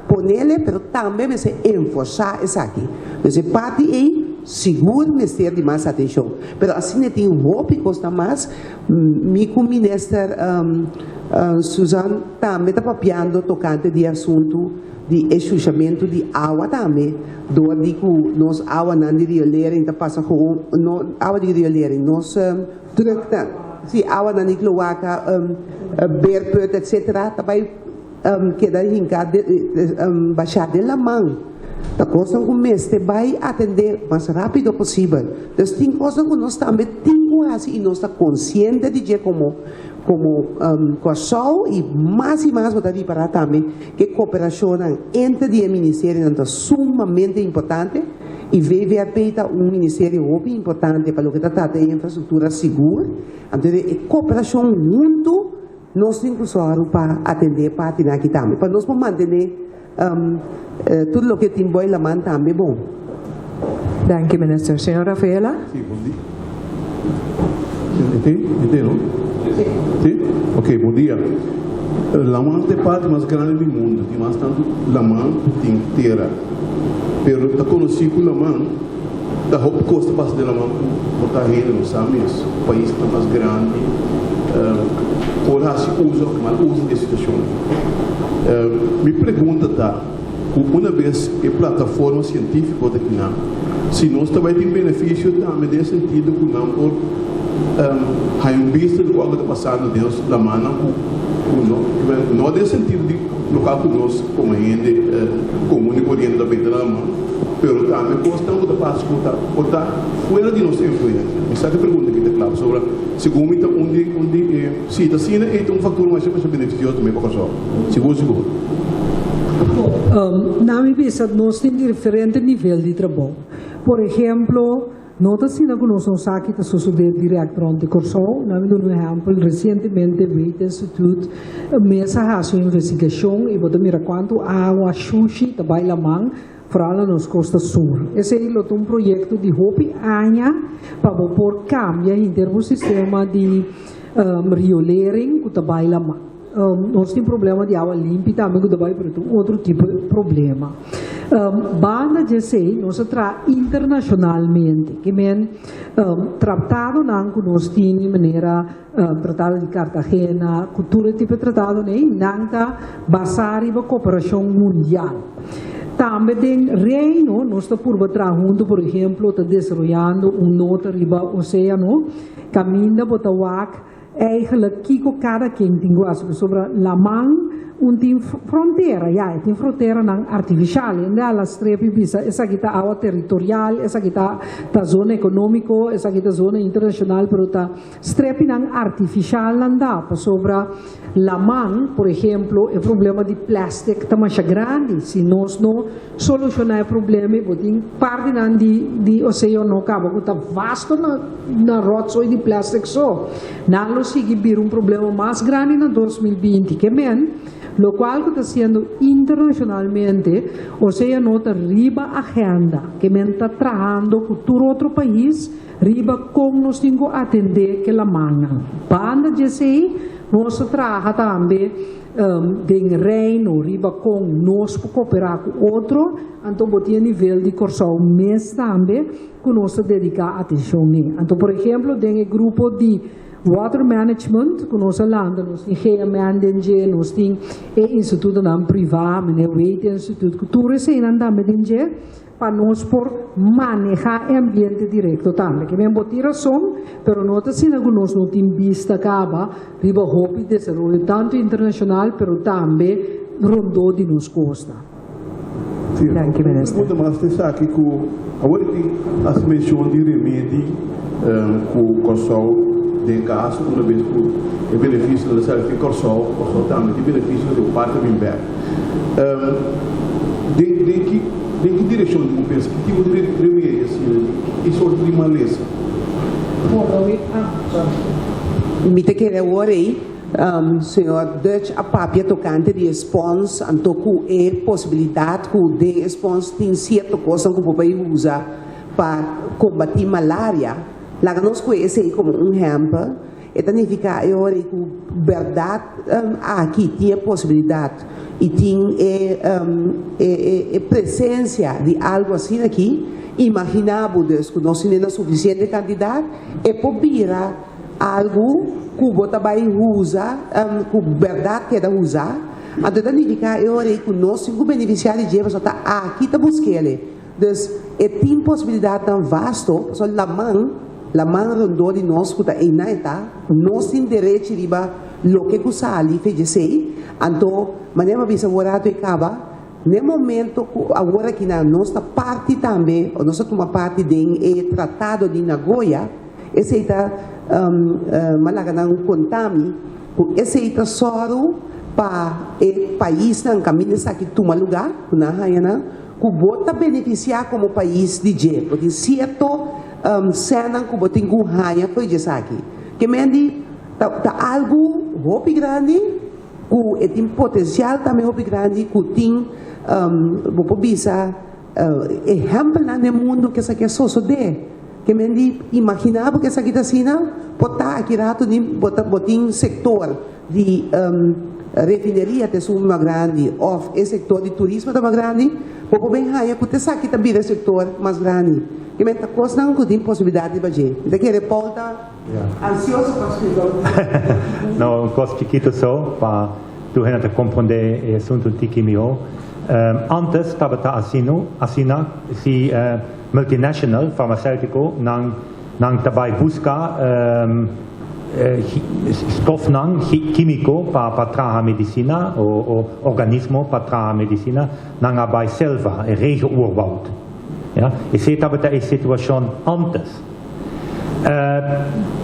ponele, pero tambe mester enforsá esaki. Dus, e parti ei, sigur mester di mas atenshon. Pero asina tin hopi kosnan mas, mi ku minister Susan tambe ta papiando tokante di asuntu di ensushamentu di awa tambe. Dor di ku nos awanan di riolering ta pasa gewoon, no, awa di riolering, nos druk ta, si awanan di kloaka, beerput, etc. Ta bai keda hinká bashá den laman. Ta kosnan ku mester bai atendé mas rápido posibel. Dus tin kosnan ku nos tambe tin ku hasi i nos ta konsiente di dje komo Kòrsou i mas bo ta ripará tambe ku kooperashon entre e ministerionan ta sumamente importante i VVRP ta un ministerio hopi importante pa loke ta trata e infrastruktura sigur. Anto, e kooperashon huntu nos tin ku sòru pa atendé parti aki tambe. Pa nos por mantené tur loke tin bou laman tambe bon. Dank u, minister. Señor Rafaela? Si, bon dia. Entende, no? Si? Ok, bon dia. Laman ta e parti mas grandi di mundu, tin mas tantu laman tin tera. Pero ta konosí ku laman, ta hopi kos ta pasa den laman ku ta hende no sa mes. Pais ta mas grandi, por hasi uso, mal uso di e situashon. Mi pregunta ta, ku unabes e plataforma sientífiko ta aki, si nos tambe tin benefisio tambe den sentido ku nan por haña un bista di loke ta pasando den laman ku no, no den sentido di loke ku nos komo hende komun i koriente ta benta laman, pero tambe kosnan ku ta pasa ku ta por ta fuera di nos influensia. Mi sa ku e pregunta aki ta kla sobre segun mi ta un di si ta asina e un faktor mas mas benefisioso tambe pa Kòrsou. Sigur sigur. Na mi bista, nos tin diferente nivel di trabou. Por ehèmpel, no ta asina ku nos no sa kiko ta sosodé direkt rònt di Kòrsou. Na mi un ehèmpel, resientemente Waitt Institute mes a hasi un investigashon i bo ta mira kuantu awa shushi ta bai laman. Foral na nos kosta sur. Esei lo ta un proyekto di hopi aña pa bo por kambia henter bo sistema di riolering ku ta bai laman. Nos tin problema di awa limpi tambe ku ta bai pero ta un otro tipo di problema. Banda di esei nos a traha internashonalmente ke men tratadonan ku nos tin manera Tratado di Cartagena, ku tur e tipo di tratadonan ei, nan ta basá riba koperashon mundial. Tambe den Reino nos ta purba traha huntu, por ehemplo, ta desaroyando un nota riba oséano, kaminda bo ta wak eigenlijk kiko kada ken tin ku hasi, pasobra laman un tin frontera, ya, e tin fronteranan artifishal, hende a la strepi bisa esaki ta awa teritorial, esaki ta ta zona ekonómiko, esaki ta zona internashonal, pero ta Strepinan artifishalnan da pasobra laman, por ehemplo, e problema di plastic ta masha grandi. Si nos no soluciona e problema bo tin partinan di di oceano caba cu ta vasto na na rotzooi di plastic so. Nan lo sigui bira un problema mas grandi na 2020. Ke men, locual cu ta siendo internacionalmente, oceano ta riba agenda. Ke men ta trahando cu tur otro pais Riba kon nos tin ku atendé ke lamannan. Banda di esei, nos ta traha tambe den Reino riba kon nos por koperá ku otro, anto bo tin e nivel di Kòrsou mes tambe ku nos ta dediká atenshon n'e. Anto por ehemplo den e grupo di Water Management ku nos a lanta, nos tin GMN den dje, nos tin e institutonan privá, meneer Wade Institute, ku tur eseinan tambe den dje. Pa nos por manehá e ambiente direkto tambe. Ke men bo tin rason, pero no ta asina ku nos no tin bista kaba riba hopi desaroyo tantu internashonal pero tambe rondó di nos kosta. Sí, Danki, un Minister. pregunta mas ta esaki ku awor e tin hasi menshon di remedi ku Kòrsou den kaso una bes ku e benefisionan ta sali di Kòrsou, Kòrsou tambe tin benefisio di un parti bin bèk. Den den ki den ki direkshon di bo pensa? Ki tipo di remedi asina? Ki sorto di malesa? Mi ta kere awor ei, señor Dutch a papia tokante di e spons, anto ku e posibilidat ku den e spons tin sierto kosnan ku bo por usa pa kombatí malaria. Laga nos kohe esei komo un ehèmpel. E ta nifiká e ora ei ku bèrdat aki tin e posibilidat i tin e e presensia di algu asina aki. Imaginá bo dus ku nos tene na sufisiente kantidat, e por bira algu ku bo ta bai usa, ku bèrdat keda usá. Anto e ta nifiká e ora ei ku nos tin ku benefisiá di dje pasobra ta aki ta busk'el. Dus e tin posibilidatnan vasto, pasobra laman, laman rondó di nos ku ta einan e ta, nos tin derechi riba loke ku sali fe djesei, anto manera mi a bisa awor rato e kaba, n'e momento ku awor akinan nos ta parti tambe, o nos ta tuma parti den e tratado di Nagoya, esei ta mi a laga nan konta mi ku esei ta sòru pa e paisnan kaminda esaki tuma lugá, ku nan haña nan. Ku bo ta benefisiá komo pais di dje. Bo tin sierto sènnan ku bo tin ku haña for di esaki. Ke men di ta ta algu hopi grandi ku e tin potensial tambe hopi grandi ku tin bo por bisa ehèmpelnan den mundu ku esaki a sosodé. Ke men di imaginá bo ku esaki ta asina por ta aki rato di bo ta bo tin sektor di refineria ta esun mas grandi of e sector di turismo ta mas grandi, bo por bin haya cu ta esaki ta bira e sector mas grandi. Ki men ta cosnan cu tin posibilidad riba dje. Mi ta kere Paul ta ansioso pa splica un poco. No, un cos chikito so pa tur hende ta comprende e asunto un tiki miho. Antes tabata asino, asina si multinational farmaceutico nan nan ta bai busca Stofnan kímiko pa traha medisina o organismo pa traha medisina, nan a bai selva, e regeoerwoud. Ja, esei tabata e situashon ántes.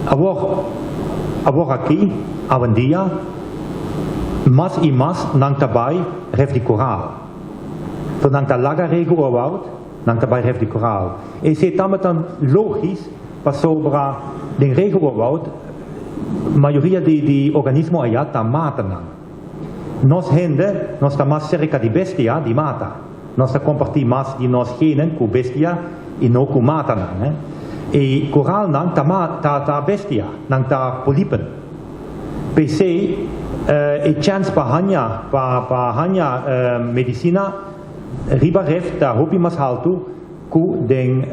Awor, awor aki, awendia, mas i mas nan ta bai ref di koral. So nan ta laga regeoerwoud, Nan ta bai ref di koraal. Esei tabata logis pasobra den regenwoud mayoria di di organismo aya ta matanan. Nos hende nos ta mas serka di bestia di mata. Nos ta kompartí mas di nos genen ku bestia i no ku matanan. E koralnan ta ta ta bestia, nan ta polipen. P'esei e chèns pa haña pa pa haña medisina riba ref ta hopi mas haltu ku den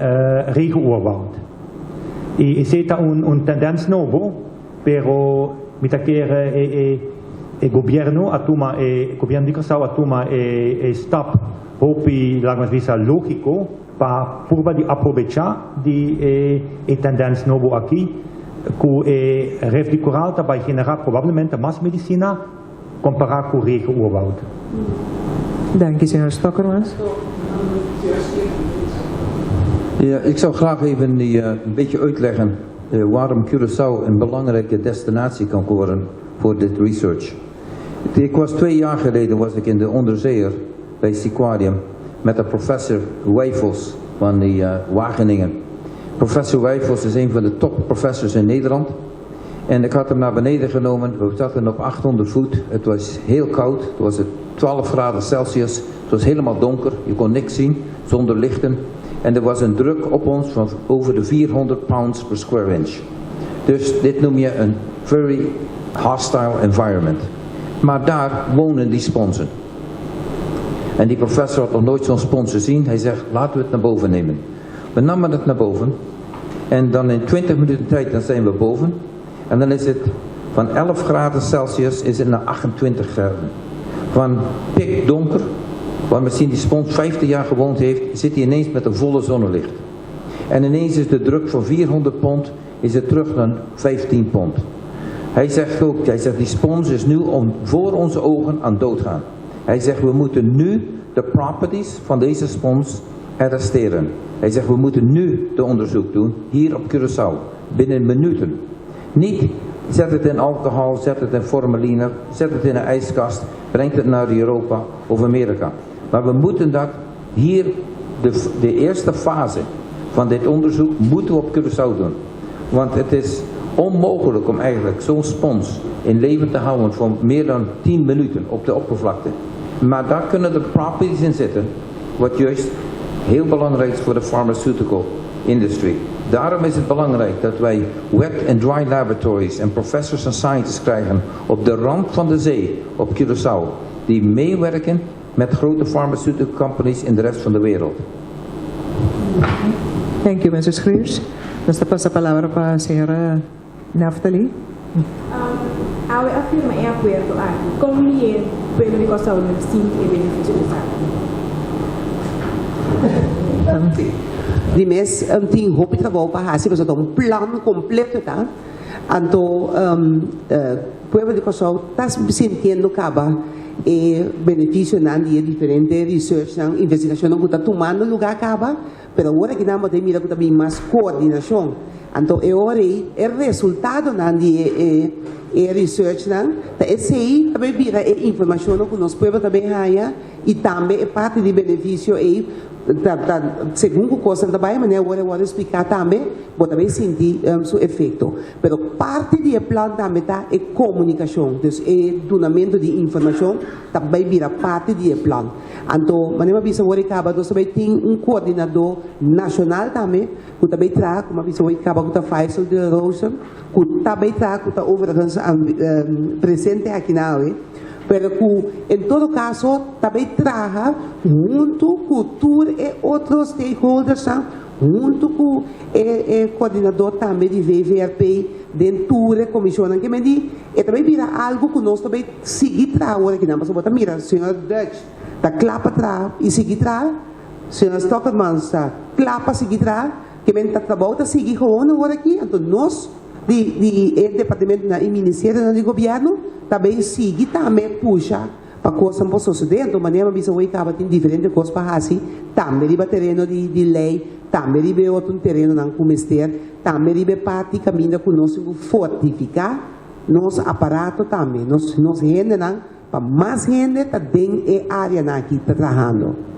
regeoerwoud. I esei ta un un tendens nobo, pero mi ta kere e e e gobièrnu a tuma e gobièrnu di Kòrsou a tuma e e stap hopi laga nos bisa lógiko pa purba di aprovechá di e e tendens nobo aki ku e ref di koral ta bai generá probablemente mas medisina kompará ku regeoerwoud. Danki, señor Stokkermans. Ja, ik zou graag even die, een beetje uitleggen waarom Curaçao een belangrijke destinatie kan worden voor dit research. Ik was 2 jaar geleden was ik in de onderzeeër bij Seaquarium met de professor Wijffels van de Wageningen. Professor Wijffels is een van de top professors in Nederland. En ik had hem naar beneden genomen. We zaten op 800 voet. Het was heel koud. Het was het 12 graden Celsius. Het was helemaal donker. Je kon niks zien zonder lichten. En er was een druk op ons van over de 400 pounds per square inch. Dus dit noem je een very hostile environment. Maar daar wonen die sponsen. En die professor had nog nooit zo'n spons gezien. Hij zegt, laten we het naar boven nemen. We namen het naar boven. En dan in 20 minuten tijd, dan zijn we boven. En dan is het van 11 graden Celsius is het naar 28 graden. Van pikdonker, waar misschien die spons 50 jaar gewoond heeft, zit hij ineens met een volle zonnelicht. En ineens is de druk van 400 pond, is het terug naar 15 pond. Hij zegt ook, hij zegt die spons is nu om, voor onze ogen aan doodgaan. Hij zegt we moeten nu de properties van deze spons arresteren. Hij zegt we moeten nu de onderzoek doen, hier op Curaçao, binnen minuten. Niet zet het in alcohol, zet het in formaline, zet het in een ijskast, brengt het naar Europa of Amerika. Maar we moeten dat hier, de eerste fase van dit onderzoek, moeten we op Curaçao doen. Want het is onmogelijk om eigenlijk zo'n spons in leven te houden voor meer dan 10 minuten op de oppervlakte. Maar daar kunnen de properties in zitten, wat juist heel belangrijk is voor de pharmaceutical industry. Daarom is het belangrijk dat wij wet and dry laboratories en professors en scientists krijgen op de rand van de zee op Curaçao, die meewerken met grote pharmaceutical companies in de rest van de wereld. Thank you, Mr. Schriers. Nos ta pasa palabra pa señora Naftali. Awe a firma e akuerdo aki. Kon e pueblo di Kòrsou lo sinti e benefisio di esaki? Di mes tin hopi trabou pa hasi, pasobra un plan kompleto ta. Anto pueblo di Kòrsou ta sintiendo kaba e benefisionan di diferente research, investigashon ku ta tumando lugá kaba, pero awor aki nan bo ta mira ku tambe mas koordinashon. Anto e ora e resultadonan di e research nan, ta esei tambe bira e informashon ku nos pueblo tambe haña i tambe e parti di benefisio e ta, ta, segun ku kos ta bai, manera awor a splika tambe, bo tambe sinti su efekto. Pero parti di e plan tambe ta e komunikashon, dus e dunamentu di informashon tambe bira parti di e plan. Anto, manera bisa awor kaba, nos tambe tin un koordinadó nashonal tambe, ku tambe ta, komo bisa awor kaba ku ta Faisal de Rosen, ku tambe ta, ku ta overigens presente aki na awe, pero ku en todo kaso tambe traha huntu ku tur e otro stakeholders huntu ku e koordinadó tambe di VVRP den tur e komishon ke men di e tambe bira algu ku nos tambe sigui traha awor aki nan pasobra bo ta mira señor Dutch ta kla pa traha i sigui traha señor Stokkermans ta kla pa sigui traha ke men ta trabou ta sigui gewoon awor aki anto nos di e departamento na e ministerio di gobièrnu tambe sigui tambe pusha pa kos por sosodé. Anto manera bisa hoy kaba tin diferente kos pa hasi tambe riba tereno di lei, tambe riba otro terenonan ku mester, tambe riba parti kaminda ku nos fortifiká nos aparato tambe, nos hendenan pa mas hende ta den e área aki ta trahando.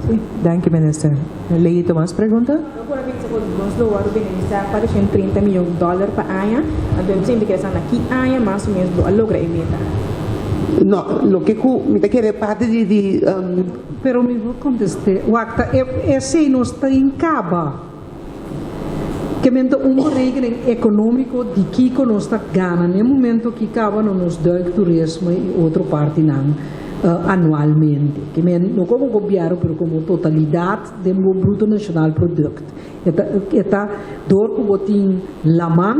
Si, danki minister. Leito, mas pregunta? Eu por aqui nos lo benefisiá 430 mion di dòler pa aña, anto semper ke aki aña mas o ménos lo logra e meta. No, loke ku mi ta kere parti di di. Pero mi por kontest'é, Wak, ta esei nos ta in kaba. Ke men ta un berekening ekonómiko di kiko nos ta gana n'e momento ki kaba na nos duikturismo i otro partinan anualmente. Ke men, no komo gobièrnu pero komo totalidat den bo bruto nashonal produkt. E ta e ta dor ku bo tin laman,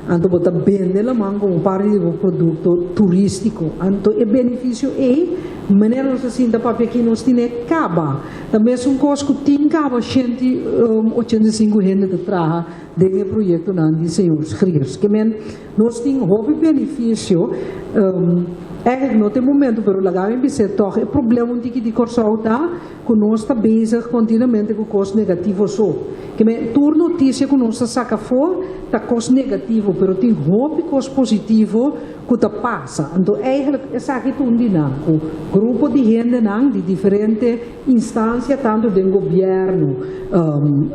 anto bo ta bende laman komo parti di bo produkto turístiko. Anto e benefisio ei, manera nos ta sinta papia aki nos tine kaba. Ta mesun kos ku tin kaba shenti 85 hende ta traha den e proyektonan di señor Schriers. Ke men nos tin hopi benefisio, eigenlijk no ta e momento pero laga mi bis'é tòg e problema un tiki di Kòrsou ta ku nos ta bezig kontinuamente ku kos negativo so. Ke men tur notisia ku nos ta saka afó ta kos negativo, pero tin hopi kos positivo ku ta pasa. Anto eigenlijk esaki ta un di nan, ku grupo di hendenan di diferente instansia tantu den gobièrnu,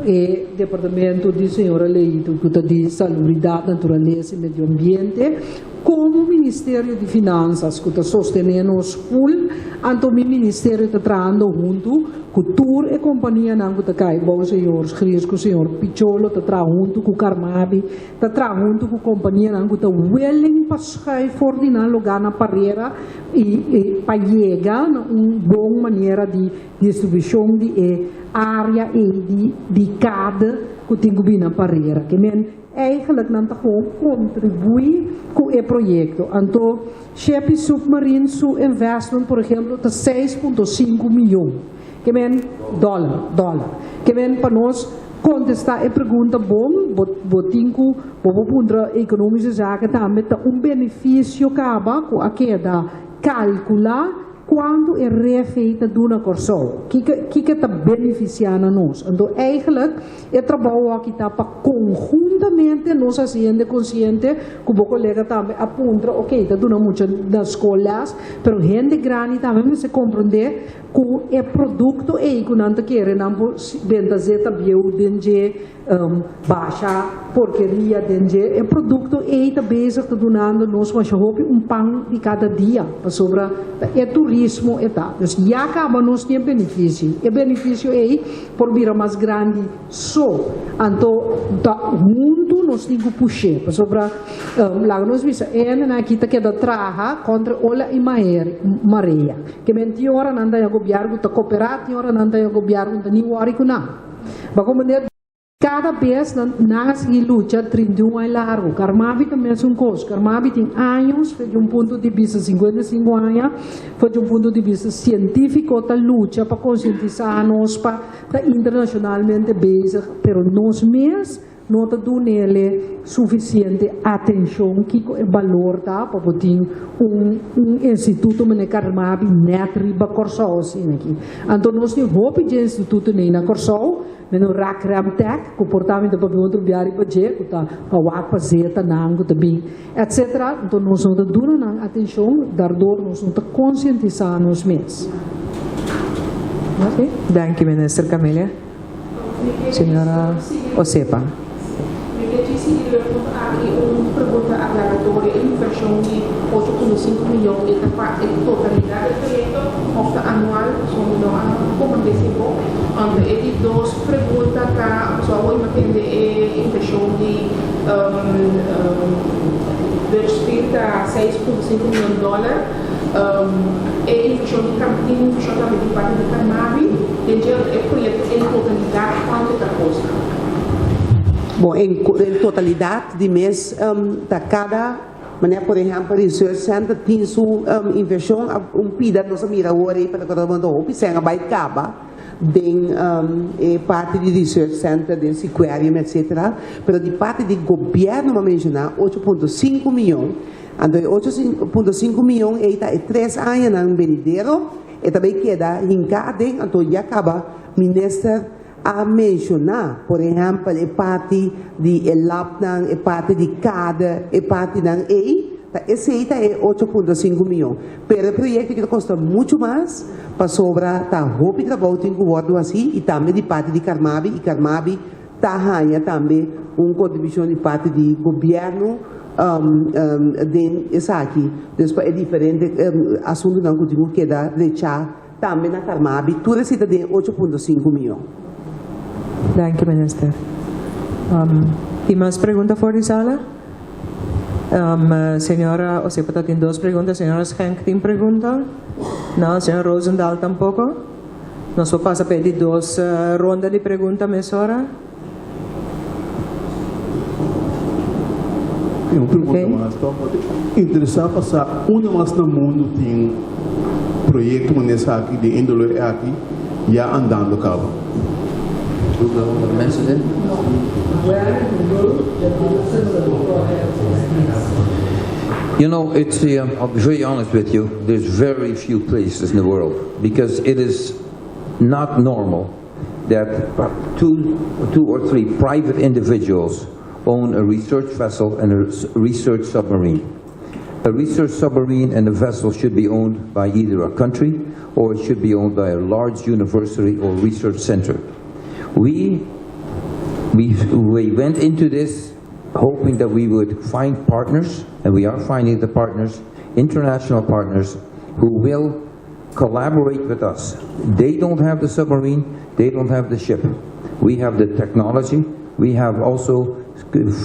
e departamento di señora Leito ku ta di Salubridat, Naturalesa i Medio Ambiente, Komo Ministerio di Finansas ku ta sostené nos ful, anto mi ministerio ta trahando huntu ku tur e kompanianan ku ta kai bou señor Schriers ku señor Picholo ta traha huntu ku Carmabi, ta traha huntu ku kompanianan ku ta willing pa schuif for di nan lugá na Parera i pa yega na un bon manera di distribushon di e área ei di kade ku tin ku bini na Parera. Ke men. Eigenlijk nan ta gewoon contribui cu e proyecto. Anto Sheppy Submarine su investment por ehemplo ta 6.5 miyon. Ke men dollar, dollar. Ke men pa nos contesta e pregunta bon, bo bo tin cu bo por puntra Economische Zaken tambe ta un beneficio caba cu a keda calcula. Kuantu e refi ta duna Kòrsou? Kiko kiko ta benefisiá na nos? Anto eigenlijk e trabou aki ta pa konhuntamente nos hasi hende konsiente ku bo kolega tambe a puntra oke ta duna mucha na skol lès pero hende grandi tambe mester komprondé ku e produkto ei ku nan ta kere nan por benta zeta bieu den dje Basha porkeria den dje. E produkto ei ta bezig ta dunando nos masha hopi un pan di kada dia, pasobra ta e turismo e ta. Dus ya kaba nos tin e benefisio. E benefisio ei por bira mas grandi so. Anto ta huntu nos tin ku push'é, pasobra laga nos bisa e hendenan aki ta keda traha kontra ola i marea. Ke men tin ora nan ta haña gobièrnu ku ta koperá, tin ora nan ta haña gobièrnu ku no ta ni wòri ku nan. Ba comprende? Cada bes nan nan a sigui lucha 31 aña largo. Carmabi ta mesun cos. Carmabi tin años for di un punto di bista, 55 aña, for di un punto di bista cientifico ta lucha pa concientisa nos pa ta internacionalmente bezig, pero nos mes No ta dunele sufisiente atenshon kiko e balor ta pa bo tin un un instituto mene Carmabi nèt riba Kòrsou asina aki. Anto nos tin hopi dje instituto nei na Kòrsou, mene Rak Remtech ku por ta mi ta papia otro bia riba dje ku ta pa wak pa zeta nan ku ta bin etcetera. Anto nos no ta duna nan atenshon dardor nos no ta konsientisá nos mes. Ok, danki Minister Camelia. Señora Osepa. Mi ke djis sigui riba e punto aki un pregunta aklaratorio. E invershon di 8.5 miyon e ta pa e totalidat del proyekto òf ta anual? Pasobra mi no a komprendé si bon. Anto e di dos pregunta ta, pasobra awor mi a tende e invershon di Dutch Steel ta 6.5 miyon dòler. E invershon di Carmabi, tin invershon tambe di parti di Carmabi den dje e proyekto en totalidat kuantu ta kosta? Bon, en totalidat di mes ta kada manera por ehèmpel Research Center tin su invershon un pida nos a mira awor ei pa ta hopi sèn a bai kaba den e parti di Research Center den Seaquarium etcetera pero di parti di gobièrnu mi a menshoná 8.5 miyon. Anto e 8.5 miyon ei ta e tres añanan benidero, e ta bay keda hinká aden, anto ya kaba minister a menshoná, por ehèmpel e parti di e labnan, e parti di kade, e partinan ei, ta esei ta e 8.5 miyon. Pero e proyekto aki ta kosta muchu mas, pasobra ta hopi trabou tin ku wòrdu hasí i tambe di parti di Carmabi i Carmabi ta haña tambe un kontribushon di parti di gobièrnu. Den esaki, dus pa e diferente asuntunan ku tin ku keda rechá tambe na Carmabi, tur esei ta den e 8.5 mion. Danki minister. Tin mas pregunta for di sala? Señora Osepa ta tin dos pregunta, señora Schenk tin pregunta? No, señor Rozendal tampoko? Nos por pasa pa e di dos ronda di pregunta mesora. Tin un pregunta mas toch? Bo ta interesá pa sa unda mas na mundu tin proyekto manera esaki di índole aki ya andando kaba? You know, it's the, I'll be very honest with you, there's very few places in the world because it is not normal that two or three private individuals own a research vessel and a research submarine. A research submarine and a vessel should be owned by either a country or it should be owned by a large university or research center. We went into this hoping that we would find partners, and we are finding the partners, international partners, who will collaborate with us. They don't have the submarine, they don't have the ship. We have the technology. We have also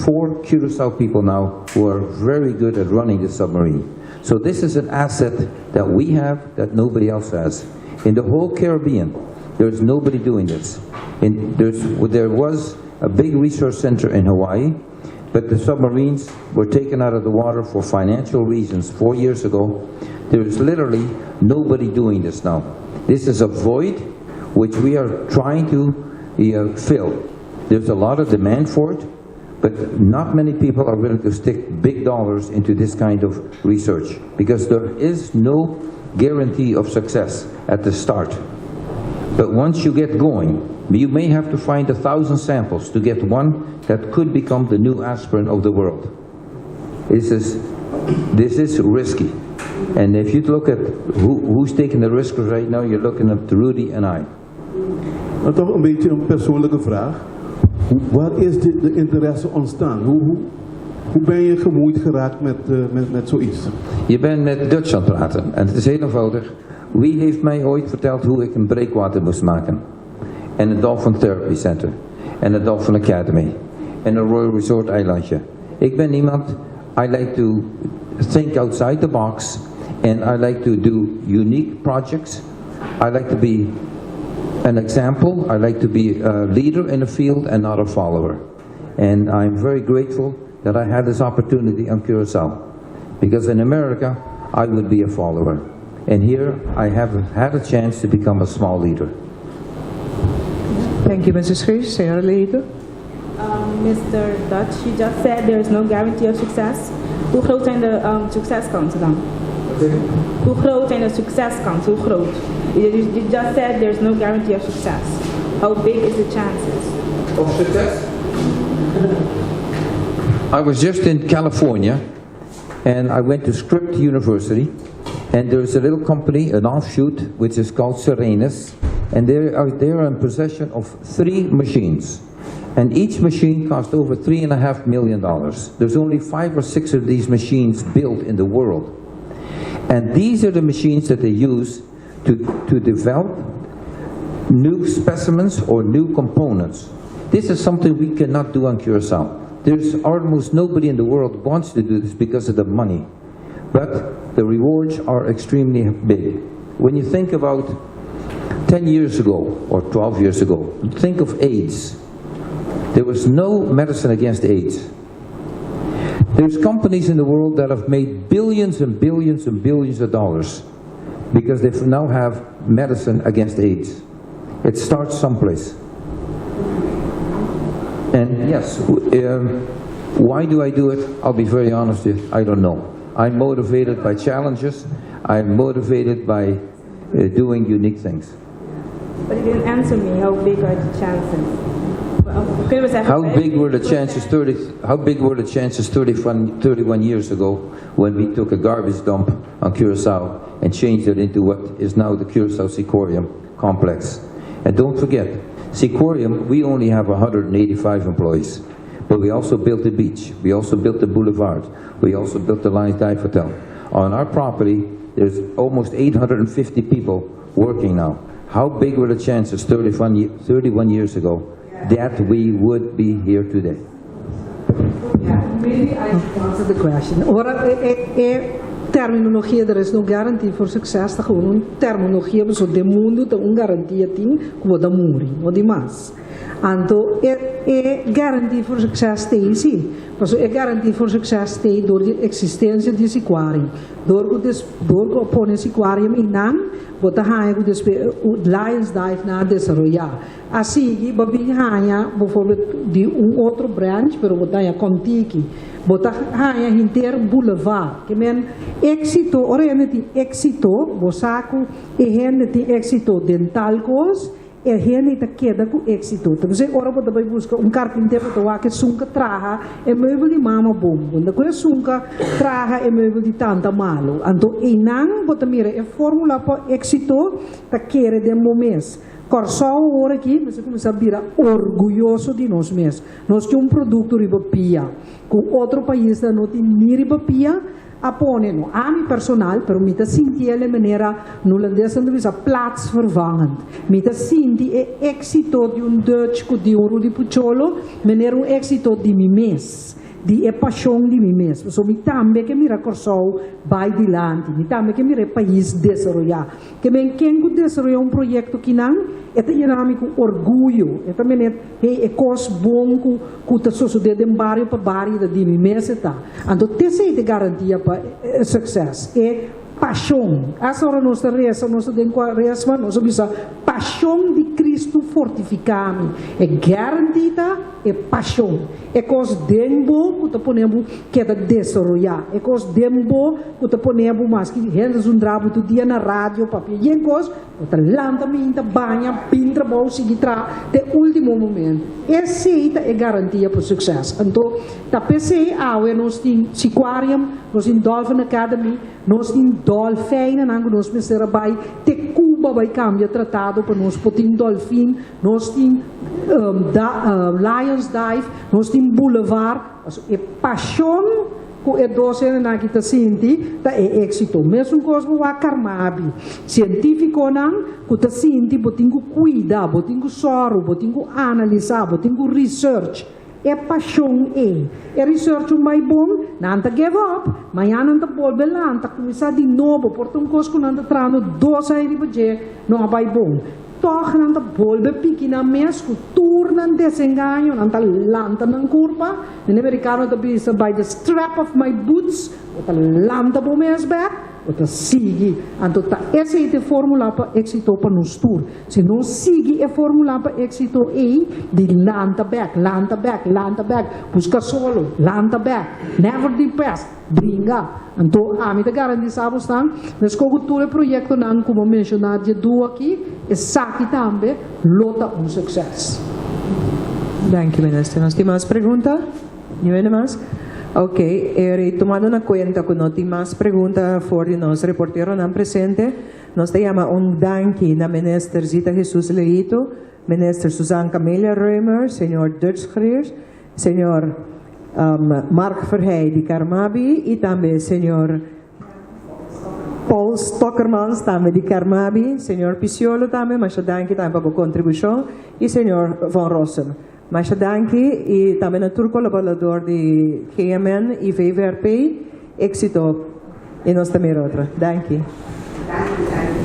four Curacao people now who are very good at running the submarine. So this is an asset that we have that nobody else has. In the whole Caribbean, there's nobody doing this. There was a big research center in Hawaii, but the submarines were taken out of the water for financial reasons 4 years ago. There's literally nobody doing this now. This is a void which we are trying to fill. There's a lot of demand for it, but not many people are willing to stick big dollars into this kind of research because there is no guarantee of success at the start. But once you get going, you may have to find 1,000 samples to get one that could become the new aspirin of the world. This is risky. And if you look at who's taking the risk right now, you're looking up to Rudy and I. Maar toch een beetje een persoonlijke vraag. Waar is de interesse ontstaan? Hoe ben je gemoeid geraakt met zoiets? Je bent met Dutch aan het praten en het is heel eenvoudig. Wie heeft mij ooit verteld hoe ik een breakwater moest maken? En een Dolphin Therapy Center. En een Dolphin Academy. En een Royal Resort eilandje. Ik ben iemand, I like to think outside the box. And I like to do unique projects. I like to be an example. I like to be a leader in the field and not a follower. And I'm very grateful that I had this opportunity on Curacao. Because in America, I would be a follower. And here, I have had a chance to become a small leader. Thank you, Mrs. Gries. Señora Leito. Mr. Dutch, you just said there is no guarantee of success. Hoe groot zijn de succeskansen dan? Hoe groot zijn de succeskansen? Hoe groot? You just said there's no guarantee of success. How big is the chances? Of success? I was just in California and I went to Scripps University and there's a little company, an offshoot, which is called Serenus, and they are in possession of three machines. And each machine cost over $3.5 million. There's only five or six of these machines built in the world. And these are the machines that they use to develop new specimens or new components. This is something we cannot do on Curacao. There's almost nobody in the world wants to do this because of the money. But the rewards are extremely big. When you think about 10 years ago or 12 years ago, think of AIDS. There was no medicine against AIDS. There's companies in the world that have made billions and billions and billions of dollars because they now have medicine against AIDS. It starts someplace. And yes, why do I do it? I'll be very honest with you, I don't know. I'm motivated by challenges. I'm motivated by doing unique things. But you didn't answer me. How big are the chances? Well, kunnen we zeggen How big were the chances 30, how big were the chances 31, 31 years ago when we took a garbage dump on Curacao and changed it into what is now the Curacao Seaquarium complex? And don't forget, Seaquarium, we only have 185 employees. But we also built the beach. We also built the boulevard. We also built the Lions Dive Hotel. On our property, there's almost 850 people working now. How big were the chances 31 years ago that we would be here today? Maybe I should answer the question. Ora, e terminologia "there is no guarantee for success" ta gewoon un terminologia, so den mundu ta un garantia tin ku bo ta muri, no di mas. Anto e guarantee for success t'ei si. Paso e guarantee for success t'ei dor di eksistensia di Seaquarium. Dor ku pone Seaquarium einan, bo ta haña ku despues Lions Dive nan a desaroyá. Asina, bo bin haña bijvoorbeeld di un otro branch, pero bo ta haña Kontiki. Bo ta haña henter Boulevard. Ke men éksito, ora hende tin éksito, bo sa ku e hende tin éksito den tal kos, e hende ta keda ku éksito. Entonses, ora bo bai buska un karpintero, bo ta esun ku a traha e meubel di mama bon. Bo ku esun ku a traha e meubel di tanta malu. Anto, einan bo ta mira e fórmula pa éksito ta kere den bo mes. Kòrsou awor aki, mester kuminsá bira orguyoso di nos mes. Nos tin un produkto riba pia. Ku otro pais no tin ni riba pia, a pone no ami personal, pero mi ta sinti e manera hulandes nan bisa plaatsvervangend. Mi ta sinti e éksito di un Dutch ku di un Rudy Pucholo, manera un éksito di mi mes. Di e pashon di mi mes. So mi tambe ke mira Kòrsou bai dilanti. Mi tambe ke mira e pais desaroyá. Ke men ken ku desaroyá un proyekto akinan, e ta yena mi ku orguyo. E ta mene hey, e kos bon ku ta sosodé den bario pa bario da di mi mes ta. Anto esei ta garantia pa success. E pashon. Esa ora nos resa, nos den resma, nos bisa pashon di Cristo fortifiká mi. E garantia e pashon. E kos den bo ku ta pone bo keda desaroyá. E kos den bo ku ta pone bo mas ku hende zundra bo tur dia na radio papia. E kos bo ta lanta minta baña bin trabou sigui traha te último momento. Esei ta e garantia pa success. Anto ta p'esei awe nos tin Seaquarium, nos tin Dolphin Academy, nos tin dolfijnen ku nos mester bai te Cuba bai kambia tratado pa nos por tin dolfin, nos tin Lions Dive, nos tin Boulevard. E pashon ku e dos aki ta sinti ta e éksito. Mesun kos bo Carmabi. Sientífikonan ku ta sinti bo tin ku kuida, bo tin ku sòru, bo tin ku analisá, bo tin ku research. E pashon e. E research un bai bon, nan ta give up, mañan nan ta bolbe lanta, kuminsá di nobo, por un kos ku nan ta trahando 2 aña riba dje, no a bai bon. Toch nan ta bolbe piki nan mes, ku tur nan desengaño, nan ta lanta nan kurpa, den amerikano ta bisa by the strap of my boots, bo ta lanta bo mes bèk, bo ta sigui. Anto ta esei ta e fórmula pa éksito pa nos tur. Si nos sigui e fórmula pa éksito ei, di lanta bèk, lanta bèk, lanta bèk, buska solo, lanta bèk, never depressed, bringa. Anto, ami ta garantisá boso, mes ku tur proyektonan, komo menshoná di du aki, esaki tambe lo ta un success. Dank u, minister. Nos tin mas pregunta? Ningun mas? Ok, tomando na kuenta ku no tin mas pregunta for di nos reporteronan presente, nos ta yama un danki na minister Zita Jesus Leito, minister Susan Camelia Römer, señor Dutch Schrier, señor Mark Verheij di Carmabi i tambe señor Paul Stokkermans tambe di Carmabi, señor Piciolo tambe, masha danki tambe pa e kontribushon i señor Van Rossum. Masha danki i tambe na tur kolaboradó di GMN i VVRP, éksito i nos tambe otro. Danki. Danki, danki.